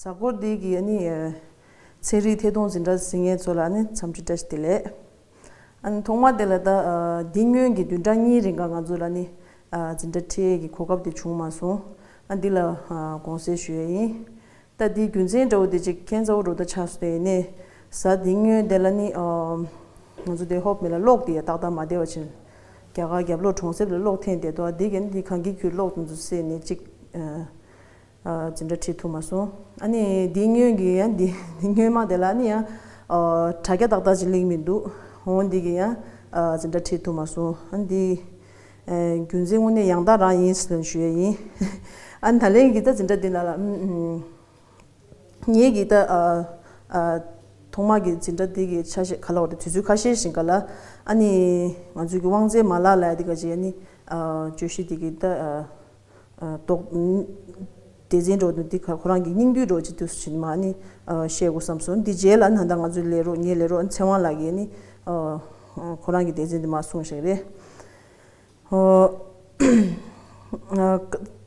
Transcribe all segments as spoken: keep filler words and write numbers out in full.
གཟའ་འཁོར་འདི་གི་ཨ་ནི་ཚན་རིག་ཐད་གཏོང་འཛིན་གྲྭ་གཟིགས་མཁན་ཚོ་ལ་ཨ་ནི་འཚམས་འདྲི་བཀྲ་ཤིས་བདེ་ལེགས། ཨ་ནི་ཐོག་མ་དེ་ལ་ད་འདི་སྔོན་གྱི་བདུན་ཕྲག་གཉིས་རིང་ག་ང་ཚོ་ལ་ཨ་ནི་འཛིན་གྲྭ་ཁྲིད་ཀྱི་གོ་སྐབས་དེ་བྱུང་མ་སོང་། ཨ་འདི་ལ་དགོངས་སེལ་ཞུ་ཡས་ཡིན། ད་འདི་རྒྱུ་མཚན་འདྲ་བོ་དེ་ཅིག་ཁྱད་མཚར་པོ་འདྲ་བོ་ད་ཆགས་སོང་། དེ་ཡིན་ནའི་གཟའ་འདི་སྔོན་དེ་ལ་ནི་ང་ཚོ་དེ་ཧོབ་མེ་ལ་གློག་དེ་ཡ་ཏག་ཏག་མ་བསྡད་པ་བྱས། རྒྱ་གར་རྒྱབ་ལོགས་གྲོང་གསེབ་ལ་གློག་འཐེན་བསྡད་འདུག། འདི་ག་ནི་འདི་གངས་སྐྱིད་ཁུལ་གློག་དེ་ཚོ་བསད་ནས་ཅིག་འཛིན་གྲྭ་ཁྲིད་ཐུབ་མ་སོང་། ཨ་ནི་འདི་སྔོན་གྱི་ཡང་འདི་འདི་སྔོན་མ་དེ་ལ་ནི་ཡང་དྲ་རྒྱ་ཏག་ཏག་ཅིག་ལེགས་མི་འདུག། འོ་འདི་གི་ཡང་འཛིན་གྲྭ་ཁྲིད་ཐུབ་མ་སོང་། ཨ་ནི་འདི་རྒྱུ་མཚན་དངོས་གནས་ཡང་དག་རང་ཡིན་ཟེར་ཞུ་ཡས་ཡིན། ཨ་ནི་ད་ལན་གྱི་ད་འཛིན་གྲྭ་འདི་ནང་ལ་ངེད་ཀྱི་ད་ཐོག་མ་གི་འཛིན་གྲྭ་འདི་གི་ཆ་ཤས་ག་ལ་བ་དེ་དུས་ཚོད་ཁ་ཤས་ཤིག་ག་ལ་ཨ་ནི་ང་ཚོ་གི་དབང་རྩའི་མ་ལག་ལ་ཡ་དེ་ག་ཅིག་ཨ་ནི་བརྗོད་གཞི་དེ་གི་ད་རྟོག་སྡེ་ཚན་འགྲོ་དུས་འདི་ག་ཁོ་རང་གི་སྙིང་བསྡུས་འགྲོ་ཅིག་དུས་སུ་ཕྱིན་མ་ཨ་ནི་བཤད་དགོས་བསམ་སོང་། འདི་རྗེས་ལ་ད་ལྟ་ང་ཚོའི་ལས་རོགས་ངའི་ལས་རོགས་ཚེ་དབང་ལགས་ཀྱིས་ཨ་ནི་ཁོ་རང་གི་སྡེ་ཚན་འདི་མ་གསུངས་ཤག་རེད། ཨོ།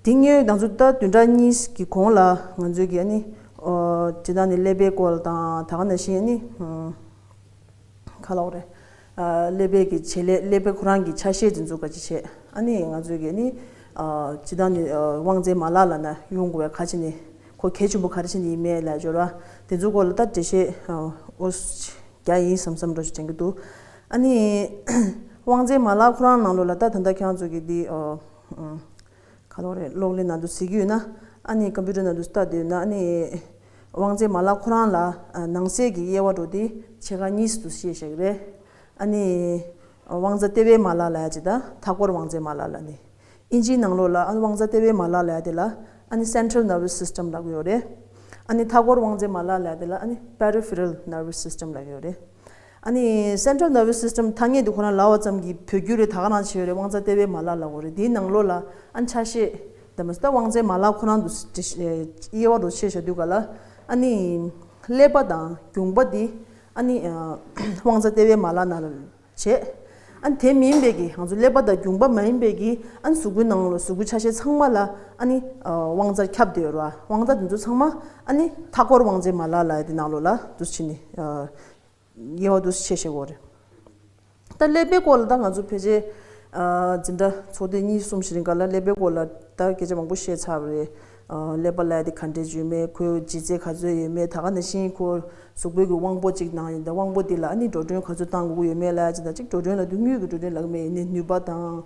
དེ་སྔོན་ང་ཚོ་ད་བདུན་ཕྲག་གཉིས་ཀྱི་གོང་ལ་ང་ཚོས་ཀྱི་ཨ་ནི་ཨོ་སྤྱིར་བཏང་ནས་ཀླད་པའི་སྐོར་དང་ད་ག་ནང་བཞིན་ཨ་ནི་ཨོ་ག་ལབ་དགོས་རེད། ཨ་ཀླད་པའི་གི་བྱེད་ལས་ཀླད་པའི་ཁོ་རང་གི་ཆ་ཤས་དེ་ཚོ་ག་ཅིག་བྱས། ཨ་ནི་ང་ཚོས་ཀྱི་ཨ་ནི་ཨོ་སྤྱིར་བཏང་ནས་ཨོ་དབང་རྩའི་མ་ལག་ལབ་ན་ཡོང་དགོས་པའི་ག་ཅིག་ནི་ཁོ་གལ་ཆེན་པོ་ག་རེ་བྱས་ནས་ཡིན་མིན་ལ་སྦྱོར་བ་དེ་ཚོའི་སྐོར་ལ་ད་འགྲེལ་བཤད་ཨོ་ཨོ། རྒྱ་ཡིན་བསམ་བསམ་འདྲ་ཞིག་དྲན་གྱི་འདུག། ཨ་ནི་དབང་རྩའི་མ་ལག་ཁོ་རང་ནང་ལོགས་ལ་ད་ད་ལྟ་ཁྱེད་རང་ཚོ་གི་འདི་ཨོ་ཨོ་ག་ལབ་དགོས་རེད། གློག་ཀླད་ནང་དུ་གཟིགས་ཀྱི་ཡོད་ན། ཨ་ནི་ཀམ་པུ་ཊར་ནང་དུ་ལྟ་བསྡད་ཡོད་ན། ཨ་ནི་དབང་རྩའི་མ་ལག་ཁོ་རང་ལ་ཨ་ནང་གསེས་ཀྱི་དབྱེ་བ་འདྲ་བོ་དེ་ཕྱེད་ཀ་གཉིས་སུ་ཕྱེ་བཞག་གི་རེད། ཨ་ནི་དབང་རྩ་ལྟེ་བའི་མ་ལག་ལབ་ཡ་ཅིག་དང་མཐའ་འཁོར་དབང་རྩའི་མ་ལག་ལབ་ནི། ཨིན་ཇིའི་ནང་ལོགས་ལ་ཨ་ནི་དབང་རྩ་ལྟེ་བའི་མ་ལག་ལབ་ཡ་དེ་ལ་ཨ་ནི་Central Nervous System ལབ་ཀྱི་ཡོད་རེད། ཨ་ནི་མཐའ་འཁོར་དབང་རྩའི་མ་ལག་ལབ་ཡ་དེ་ལ་ཨ་ནི་Peripheral Nervous System ལབ་ཀྱི་ཡོད་རེད། ཨ་ནི་Central Nervous System ཐ་སྙད་དེ་ཁོ་རང་ལབ་པ་ཙམ་གྱིས་བོད་བསྒྱུར་རེད། ད་ག་རང་བྱས་ཡོད་རེད། དབང་རྩ་ལྟེ་བའི་མ་ལག་ལབ་དགོས་རེད། དེའི་ནང་ལོགས་ལ་ཨ་ནི་ཆ་ཤས་དེ་མ་ཟད་དབང་རྩའི་མ་ལག་ཁོ་རང་དུ་དབྱེ་བ་རུ་ཕྱེ་བཞག་དུས་ག་ལ་ཨ་ནི་ཀླད་པ་དང་རྒྱུངས་པ་འདི་ཨ་ནི་དབང་རྩ་ལྟེ་བའི་མ་ལག་ནང་ལ་བྱེད། ཨ་ནི་དེ་མིན་པའི་གི་ང་ཚོ་ཀླད་པ་དང་རྒྱུངས་པ་མ་ཡིན་པའི་གི་ཨ་ནི་གཟུགས་པོའི་ནང་ལ་གཟུགས་པོའི་ཆ་ཤས་ཚང་མ་ལ་ཨ་ནི་དབང་རྩ་ཁྱབ་བསྡད་ཡོད་རེད་བ། དབང་རྩ་དེ་ཚོ་ཚང་མ་ཨ་ནི་མཐའ་འཁོར་དབང་རྩའི་མ་ལག་ལབ་ཡ་དེ་ནང་ལོགས་ལ་འདུ་ཕྱིན་ནི་དབྱེ་བ་འདུ་ཕྱེ་བཞག་ཡོད་རེད། ད་ཀླད་པའི་སྐོར་ལ་ད་ང་ཚོ་ཕལ་ཆེར་འཛིན་གྲྭ་ཚོགས་ཐེངས་གཉིས་གསུམ་ཞིག་རིང་ག་ལ་ཀླད་པའི་སྐོར་ལ་ད་སྐད་ཆ་མང་པོ་བཤད་ཚར་བ་རེད། ཀླད་པ་ལབ་ཡ་དེ་ག་འདྲས་ཡོད་མེད། ཁོའི་ལྗིད་ཚད་ག་ཚོད་ཡོད་མེད། ད་ག་ནང་བཞིན་ཁོ་གཟུགས་པོའི་གི་དབང་པོ་གཅིག་ནང་ཡིན་ད་དབང་པོ་འདི་ལ་ཨ་ནི་འགྲོ་གྲོན་ག་ཚོད་བཏང་དགོས་ཀྱི་ཡོད་མེད་ལབ་ཡ་ཅིག་དང་གཅིག་འགྲོ་གྲོན་ལབ་དུས་དངུལ་གྱི་འགྲོ་གྲོན་ལབ་ཀྱི་མེད། ཡིན་ནའི་ནུས་པ་དང་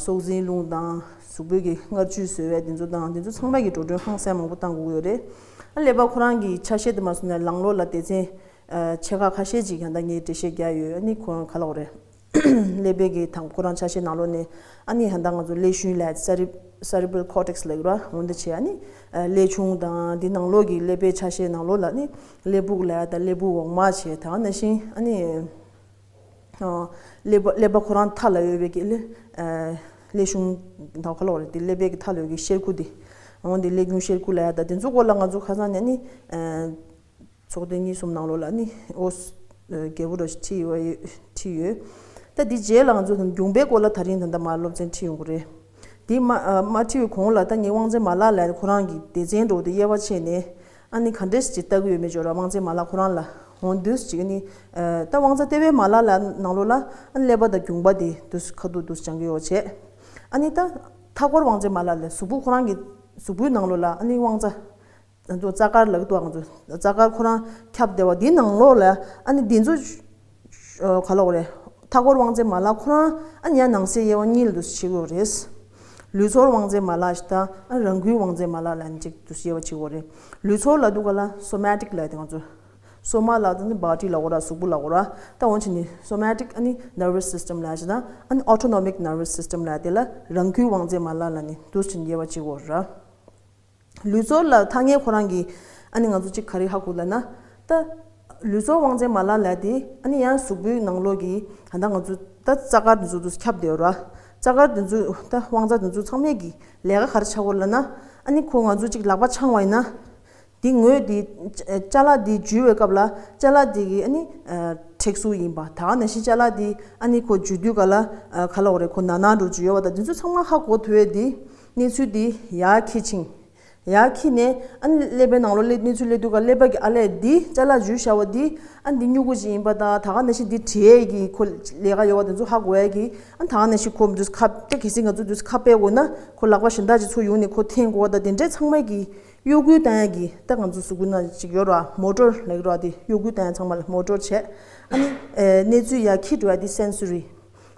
སྲོག་འཛིན་རླུང་དང་གཟུགས་པོའི་གི་མངར་ཆུ་བཟོ་བའི་དེ་ཚོ་དང་དེ་ཚོ་ཚང་མ་གི་འགྲོ་གྲོན་ཧང་སང་མང་པོ་བཏང་དགོས་ཀྱི་ཡོད་རེད། ཨ་ཀླད་པ་ཁོ་རང་གི་ཆ་ཤས་དེ་མ་སོང་ནས་ལང་ལོ་ལ་སྡེ་ཚན་ཆེ་ཁག་ཁ་ཤས་ཅིག་ཡང་ད་ངས་འགྲེལ་བཤད་རྒྱག་ཡོད། ཨ་ནི་ཁོ་རང་ག་ལབ་དགོས་རེད། ཀླད་པའི་གི་དང་ཁོ་རང་ཆ་ཤས་ནང་ལོགས་ནས་ཨ་ནི་ཡང་ད་ང་ཚོ་ཀླད་ཤུན་ལབ་ཡ་Cere- Cerebral Cortex ལབ་ཀྱི་ར། འོ་འདི་བྱས་ཨ་ནི་ཀླད་ཆུང་དང་འདི་ནང་ལོགས་ཀྱི་ཀླད་པའི་ཆ་ཤས་ནང་ལོགས་ལ་ཨ་ནི་ཀླད་ཕུག་ལབ་ཡ་དང་ཀླད་ཕུག་འོག་མ་བྱས་ད་ག་ནང་བཞིན་ཨ་ནི་ཀླད་པ་ཀླད་པ་ཁོ་རང་མཐའ་ལ་ཡོད་པའི་གི་ཀླད་ཀླད་ཤུན་ད་ག་ལབ་དགོས་རེད། འདི་ཀླད་པའི་གི་མཐའ་ལ་ཡོད་ཀྱི་གཤེར་ཁུ་འདི། འོ་འདི་ཀླད་ཁུང་གཤེར་ཁུ་ལབ་ཡ་ད་འདི་ཚོ་སྐོར་ལ་ང་ཚོ་ཁ་སང་ནས་ཨ་ནི་ཚོགས་ཐེངས་གཉིས་གསུམ་ནང་ལོགས་ལ་ནི་ཨོ་རྒྱས་པོ་འདྲ་ཞིག་ཁྲིད་ཡོད་ཁྲིད་ཡོད། ད་འདི་རྗེས་ལ་ང་ཚོ་རྒྱུངས་པའི་སྐོར་ལ་ད་རིང་ད་ལྟ་མར་སློབ་ཚན་ཁྲིད་ཡོང་གི་རེད། འདི་མ་མ་ཁྲིད་པའི་གོང་ལ་ད་ངས་དབང་རྩའི་མ་ལག་ལབ་ཁོ་རང་གི་སྡེ་ཚན་འདྲ་བོ་དེ་དབྱེ་བ་ཕྱེ་ནས་ཨ་ནི་ག་འདྲས་ཅིག་ལྟ་གི་ཡོད་མེད་ཅོ་ར། དབང་རྩའི་མ་ལག་ཁོ་རང་ལ་འོང་དུས་ཅིག་ཨ་ནི་ད་དབང་རྩ་ལྟེ་བའི་མ་ལག་ལ་ནང་ལོགས་ལ་ཨ་ནི་ཀླད་པ་དང་རྒྱུངས་པ་དེ་དུས་ཁ་ཐུག་དུས་སྦྱང་གི་ཡོད་བྱས། ཨ་ནི་ད་མཐའ་འཁོར་དབང་རྩའི་མ་ལག་ལ་གཟུགས་པོ་ཁོ་རང་གི་གཟུགས་པོའི་ནང་ལོགས་ལ་ཨ་ནི་དབང་རྩ། ང་ཚོ་རྩ་དཀར་ལབ་ཀྱི་འདུག་ང་ཚོ་རྩ་དཀར་ཁོ་རང་ཁྱབ་བསྡད་པ་འདིའི་ནང་ལོགས་ལ་ཨ་ནི་འདི་ཚོ་ག་ལབ་དགོས་རེད། མཐའ་འཁོར་དབང་རྩའི་མ་ལག་ཁོ་རང་ཨ་ནི་ཡང་ནང་གསེས་དབྱེ་བ་གཉིས་ལ་འདུ་ཤེས་ཀྱི་ཡོད་རེད། ལུས་ཚོར་དབང་རྩའི་མ་ལག་ཞིག་དང་ཨ་རང་འགུལ་དབང་རྩའི་མ་ལག་ལབ་ནས་གཅིག་འདུ་དབྱེ་བ་ཕྱེ་ཀྱི་ཡོད་རེད། ལུས་ཚོར་ལབ་དུས་ག་ལ་སོ་མ་ཊིག་ལབ་དེ་ང་ཚོ་སོ་མ་ལབ་དུས་ནི་བྷོ་ཌི་ལབ་དགོས་ར། གཟུགས་པོ་ལབ་དགོས་ར། ད་འོ་ཕྱིན་ནི་སོ་མ་ཊིག་ཨ་ནི་ནར་བྷས་སི་སི་ཊམ་ལབ་ཞིག་དང་ཨ་ནི་ཨོ་ཊོ་ནོ་མིག་ནར་བྷས་སི་སི་ཊམ་ལབ་དེ་ལ་རང་འགུལ་དབང་རྩའི་མ་ལག་ལབ་ནས་འདུ་ཕྱིན་དབྱེ་བ་ཕྱེ་ཀྱི་ཡོད་རེད། ལུས་ཚོར་ལ་ཐ་སྙད་ཁོ་རང་གིས་ཨ་ནི་ང་ཚོ་གཅིག་ག་རེ་ཧ་གོ་ལབ་ན། ད་ལུས་ཚོར་དབང་རྩའི་མ་ལག་ལབ་དེ་ཨ་ནི་ཡང་གཟུགས་པོའི་ནང་ལོགས་ཀྱི་ད་ལྟ་ང་ཚོ་ད་རྩ་དཀར་དེ་ཚོ་དུ་ཁྱབ་བསྡད་ཡོད་ར། རྩ་དཀར་དེ་ཚོ་ད་དབང་རྩ་དེ་ཚོ་ཚང་མས་ཀྱི་ལས་ཀ་ག་རེ་བྱ་དགོས་ལབ་ན། ཨ་ནི་ཁོ་ང་ཚོ་གཅིག་ལག་པ་འཆང་བ་ཡིན་ན། འདི་ངོས་འདི་ཅ་ལག་འདི་འཇུ་བའི་སྐབས་ལ་ཅ་ལག་འདི་གི་ཨ་ནི་མཁྲེགས་གཟུགས་ཡིན་པ། ད་ག་ནང་བཞིན་ཅ་ལག་འདི་ཨ་ནི་ཁོ་འཇུ་དུས་ག་ལ་ག་ལབ་དགོས་རེད། ཁོ་ནར་ནར་འགྲོ་འཇུ་ཡོད་པ་ད་འདི་ཚོ་ཚང་མ་ཧ་གོ་ཐུབ་ཡས་འདི་གནས་ཚུལ་འདི་ཡར་འཁྱེར་ཕྱིན། ཡར་འཁྱེར་ནས་ཨ་ནི་ཀླད་པའི་ནང་ལོགས་སླེབས། གནས་ཚུལ་སླེབས་དུས་ག་ཀླད་པ་གི་ཨ་ལས་འདི་ཅ་ལག་འཇུས་བཞག་པ་འདི་ཨ་ནི་འདི་སྨྱུ་གུ་ཅིག་ཡིན་པ་དང་། ད་ག་ནང་བཞིན་འདི་བྲིས་ཡས་ཀྱི་ཁོ་ལས་ཀ་ཡོད་པ་དེ་ཚོ་ཧ་གོ་ཡས་ཀྱི། ཨ་ནི་ད་ག་ནང་བཞིན་ཁོ་འདུག་ཁ་ད་གལ་སྲིད་ང་ཚོ་འདུག་ཁ་ཕྱེ་དགོས་ན་ཁོ་ལག་པ་གཞན་དག་ཅིག་ཚུར་ཡོང་ནས་ཁོ་འཐེན་དགོས་པ་དང་། དེ་འདྲའི་ཚང་མ་གི་གཡོ་འགུལ་བཏང་ཡས་ཀྱི་ད་ང་ཚོ་གཟུགས་པོ་ནང་ཅིག་ཡོད་ར། མོ་ཊོར་ལབ་ཀྱི་ར། དེ་གཡོ་འགུལ་བཏང་ཡས་ཚང་མ་ལ་མོ་ཊོར་བྱས། ཨ་ནི་ཨེ་གནས་ཚུལ་ཡར་འཁྱེར་འགྲོ་ཡས་དེ་སེན་སོ་རི།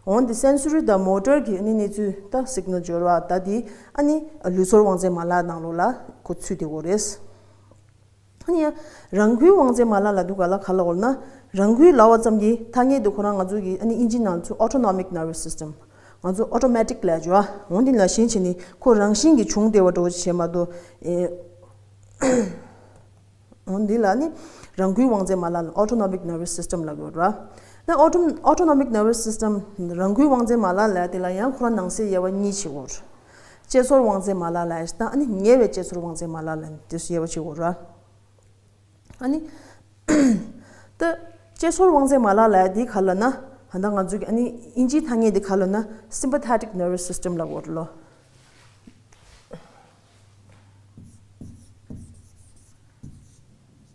འོན་ཏེ་སེན་སོ་རི་དང་མོ་ཊོར་གྱི་ཨ་ནི་གནས་ཚུལ་ད་སིག་ནལ་འབྱོར་བ་ད་དེ་ཨ་ནི་ལུས་ཚོར་དབང་རྩའི་མ་ལག་ནང་ལོགས་ལ་ཁོ་ཚུད་བསྡད་ཡོད་རེད། ཨ་ནི་ཡང་རང་འགུལ་དབང་རྩའི་མ་ལག་ལབ་དུས་ག་ལ་ག་ལབ་དགོས་ན། རང་འགུལ་ལབ་པ་ཙམ་གྱིས་ཐ་སྙད་དེ་ཁོ་རང་ང་ཚོ་གི་ཨ་ནི་ཨིན་ཇི་ནང་ཚུར་ཨོ་ཊོ་ནོ་མིག་ནར་བ་སི་སི་ཊམ། ང་ཚོ་ཨོ་ཊོ་མེ་ཊིག་ལབ་ཡོད་ར། འོན་ཏེ་ལ་ཤིན་བྱས་ནས་ཁོ་རང་བཞིན་གྱིས་བྱུང་བསྡད་པ་འདྲ་བོ་བྱས་མ་གཏོགས། ཨེ། འོ་འདི་ལ་ནི་རང་འགུལ་དབང་རྩའི་མ་ལག་ལ་ཨོ་ཊོ་ནོ་མིག་ནར་བ་སི་སི་ཊམ་ལབ་ཡོད་ར། ན་ཨོ་ཊོ་ཨོ་ཊོ་ནོ་མིག་ནར་བ་སི་སི་ཊམ། རང་འགུལ་དབང་རྩའི་མ་ལག་ལབ་དེ་ལ་ཡང་ཁོ་རང་ནང་གསེས་དབྱེ་བ་གཉིས་ཕྱེ་ཡོད་ར། དཔྱད་ཚོར་དབང་རྩའི་མ་ལག་ལབ་ཡས་དང་ཨ་ནི་ཉེ་བའི་དཔྱད་ཚོར་དབང་རྩའི་མ་ལག་ལབ་དེ་དབྱེ་བ་ཕྱེ་ཡོད་ར། ཨ་ནི་ད་དཔྱད་ཚོར་དབང་རྩའི་མ་ལག་ལབ་ཡས་དེ་ག་ལབ་ན། ད་ལྟ་ང་ཚོ་གི་ཨ་ནི་ཨིན་ཇིའི་ཐ་སྙད་དེ་ག་ལབ་ན་སིམ་པ་ཐེ་ཊིག་ནར་བ་སི་སི་ཊམ་ལབ་ཡོད་ར་ལོ།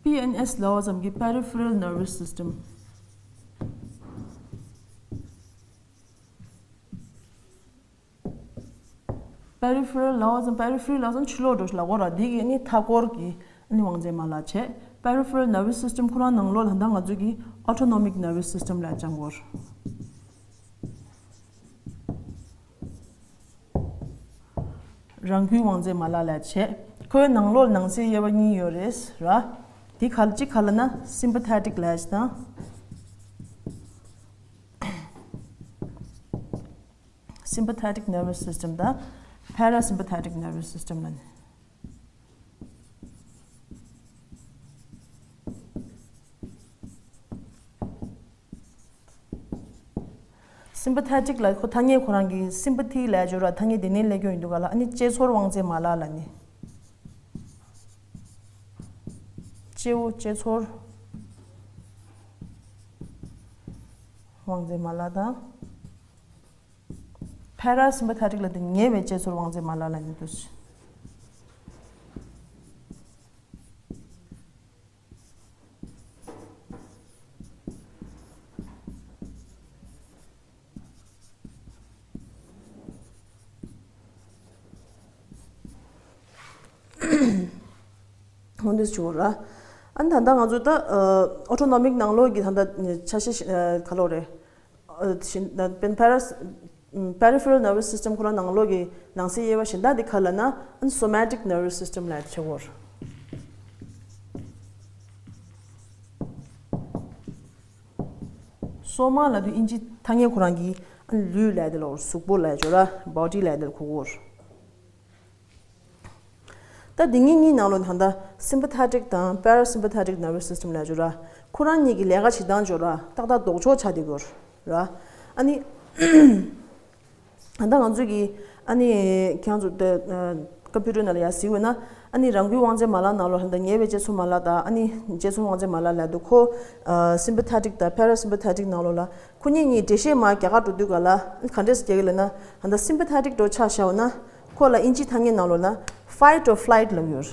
པི་ཨེན་ཨེས་ལབ་པ་ཙམ་གྱིས་པེ་རི་ཕེ་རལ་ནར་བ་སི་སི་ཊམ། པེ་རི་ཕེ་རལ་ལབ་པ་ཙམ། པེ་རི་ཕེ་རལ་ལབ་ཙམ་ཕྱི་ལོགས་འགྲོ་ཞིག་ལབ་དགོས་ར། འདི་གི་ནི་མཐའ་འཁོར་གྱི་ནི་དབང་རྩའི་མ་ལག་བྱས། པེ་རི་ཕེ་རལ་ནར་བ་སི་སི་ཊམ་ཁོ་རང་ནང་ལོགས་ལ་ད་ལྟ་ང་ཚོ་གི་ཨོ་ཊོ་ནོ་མིག་ནར་བ་སི་སི་ཊམ་ལབ་ཅང་གོ་ར། རང་འགུལ་དབང་རྩའི་མ་ལག་ལབ་བྱས། ཁོའི་ནང་ལོགས་ནང་གསེས་དབྱེ་བ་གཉིས་ཡོད་རེད་ར། དེ་ག་གཅིག་ག་ལབ་ན་སིམ་པ་ཐེ་ཊིག་ལབ་ཡས་དང་། སིམ་པ་ཐེ་ཊིག་ནར་བ་སི་སི་ཊམ་དང་པེ་ར་སིམ་པ་ཐེ་ཊིག་ནར་བ་སི་སི་ཊམ་ལབ་ནས། སིམ་པ་ཐེ་ཊིག་ལ་ཁོ་ཐ་སྙད་ཁོ་རང་གི་སིམ་པ་ཐི་ལབ་ཡས་ཡོད་ར། ཐ་སྙད་དེ་ནས་སླེབས་ཀྱི་ཡོད་འདུག་ག་ལ། ཨ་ནི་དཔྱད་ཚོར་དབང་རྩའི་མ་ལག་ལབ་ནས། སྐྱེ་བོ་དཔྱད་ཚོར་དབང་རྩའི་མ་ལག་དང་། པེ་ར་སིམ་པ་ཐེ་ཊིག་ལབ་དེ་ཉེ་བའི་དཔྱད་ཚོར་དབང་རྩའི་མ་ལག་ལབ་ནས་འདུག། འོ་འདི་བྱུང་ར། ཨ་ནི་ད་ལྟ་ང་ཚོ་ད་ཨོ་ཊོ་ནོ་མིག་ནང་ལོགས་ཀྱི་ད་ལྟ་ཆ་ཤས་ག་ལབ་དགོས་རེད། པེ་རི་ཕེ་རལ་ནར་བ་སི་སི་ཊམ་ཁོ་རང་ནང་ལོགས་ཀྱི་ནང་གསེས་དབྱེ་བ་གཞན་དག་དེ་ག་ལབ་ན་ཨ་ནི་སོ་མེ་ཊིག་ནར་བ་སི་སི་ཊམ་ལབ་བྱེད་དགོས། སོ་མ་ལབ་དུས་ཨིན་ཇི་ཐ་སྙད་ཁོ་རང་གི་ཨ་ནི་ལུས་ལབ་དེ་ལ་གཟུགས་པོ་ལབ་ཡས་ཡོད་ར། བོ་ཌི་ལབ་དེ་ལ་གོ་གོ། ད་འདི་གཉིས་གཉིས་ནང་ལོགས་ད་ལྟ་སིམ་པ་ཐེ་ཊིག་དང་པེ་ར་སིམ་པ་ཐེ་ཊིག་ནར་བ་སི་སི་ཊམ་ལབ་ཡས་ཡོད་ར། ཁོ་རང་གཉིས་ཀྱི་ལས་ཀ་བྱེད་སྟངས་ཡོད་ར། ཏག་ཏག་ལྡོག་ཕྱོགས་ཆགས་བསྡད་ཡོད་ར། ཨ་ནི་ད་ལྟ་ང་ཚོས་ཀྱི་ཨ་ནི་ཁྱེད་རང་ཚོ་ད་ཀམ་པུ་ཊར་ནང་ལ་ཡར་གཟིགས་འོས་ན། ཨ་ནི་རང་འགུལ་དབང་རྩའི་མ་ལག་ནང་ལོགས་ད་ལྟ་ཉེ་བའི་དཔྱད་ཚོར་མ་ལག་དང་ཨ་ནི་དཔྱད་ཚོར་དབང་རྩའི་མ་ལག་ལབ་དུས་ཁོ་སིམ་པ་ཐེ་ཊིག་དང་པེ་ར་སིམ་པ་ཐེ་ཊིག་ནང་ལོགས་ལ་ཁོ་གཉིས་གཉིས་འགྲེལ་བཤད་མར་རྒྱག་ག་འགྲོ་དུས་ག་ལ་ག་འདྲས་སེ་རྒྱག་གི་ལབ་ན། ད་ལྟ་སིམ་པ་ཐེ་ཊིག་འདྲ་ཆ་བཞག་པ་ན། ཁོ་ལ་ཨིན་ཇི་ཐ་སྙད་ནང་ལོགས་ལ་fight or flight ལབ་ཡོད།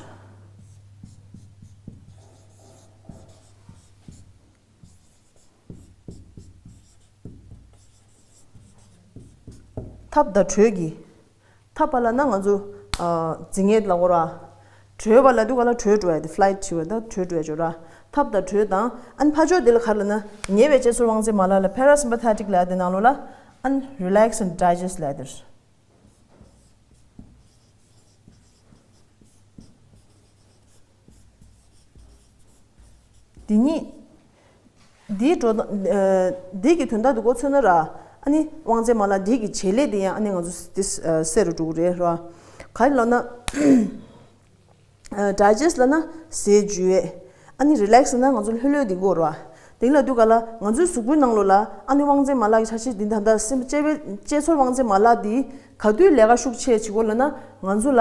འཐབ་དང་བྲོས་ཀྱི། འཐབ་པ་ལབ་ན་ང་ཚོ་ཨ་འཛིང་ངེས་ལབ་དགོས་ར། བྲོས་པ་ལབ་དུས་ག་ལ་བྲོས་འགྲོ་ཡ་དེ་flight བྱེད་པ་དང་བྲོས་འགྲོ་ཡ་ཅིག་ཡོད་ར། འཐབ་དང་བྲོས་དང་། ཨ་ནི་ཕར་ཕྱོགས་དེ་ལ་ག་རེ་ལབ་ན། ཉེ་བའི་དཔྱད་ཚོར་དབང་རྩའི་མ་ལག་ལ་parasympathetic ལབ་ཡ་དེ་ནང་ལོགས་ལ་ཨ་ནི་relax and digest ལབ་ཡ་དེ་རེད། འདི་གཉིས། འདིའི་འགྲོ་སྟངས། ཨ་འདི་གི་དོན་དག་འདི་གོ་ཚོད་ན་ར། ཨ་ནི་དབང་རྩའི་མ་ལག་འདི་གི་བྱེད་ལས་དེ་ཡང་ཨ་ནི་ང་ཚོ་འདི་ཨ་གསལ་རུ་འགྲོ་གི་རེད་ར། ག་རེ་ལབ་ན། ཨ་digest ལབ་ན་ཟས་འཇུ་ཡས། ཨ་ནི་relax ལབ་ན་ང་ཚོ་ལྷོད་ལྷོད་འདི་གོ་ར། དེ་ལབ་དུས་ག་ལ་ང་ཚོའི་གཟུགས་པོའི་ནང་ལོགས་ལ་ཨ་ནི་དབང་རྩའི་མ་ལག་གི་ཆ་ཤས་འདི་ད་ལྟ་སེམས་དཔྱད་པའི་དཔྱད་ཚོར་དབང་རྩའི་མ་ལག་འདི་ག་དུས་ལས་ཀ་ཤུགས་ཆེ་བྱེད་གོ་ལབ་ན། ང་ཚོ་ལ་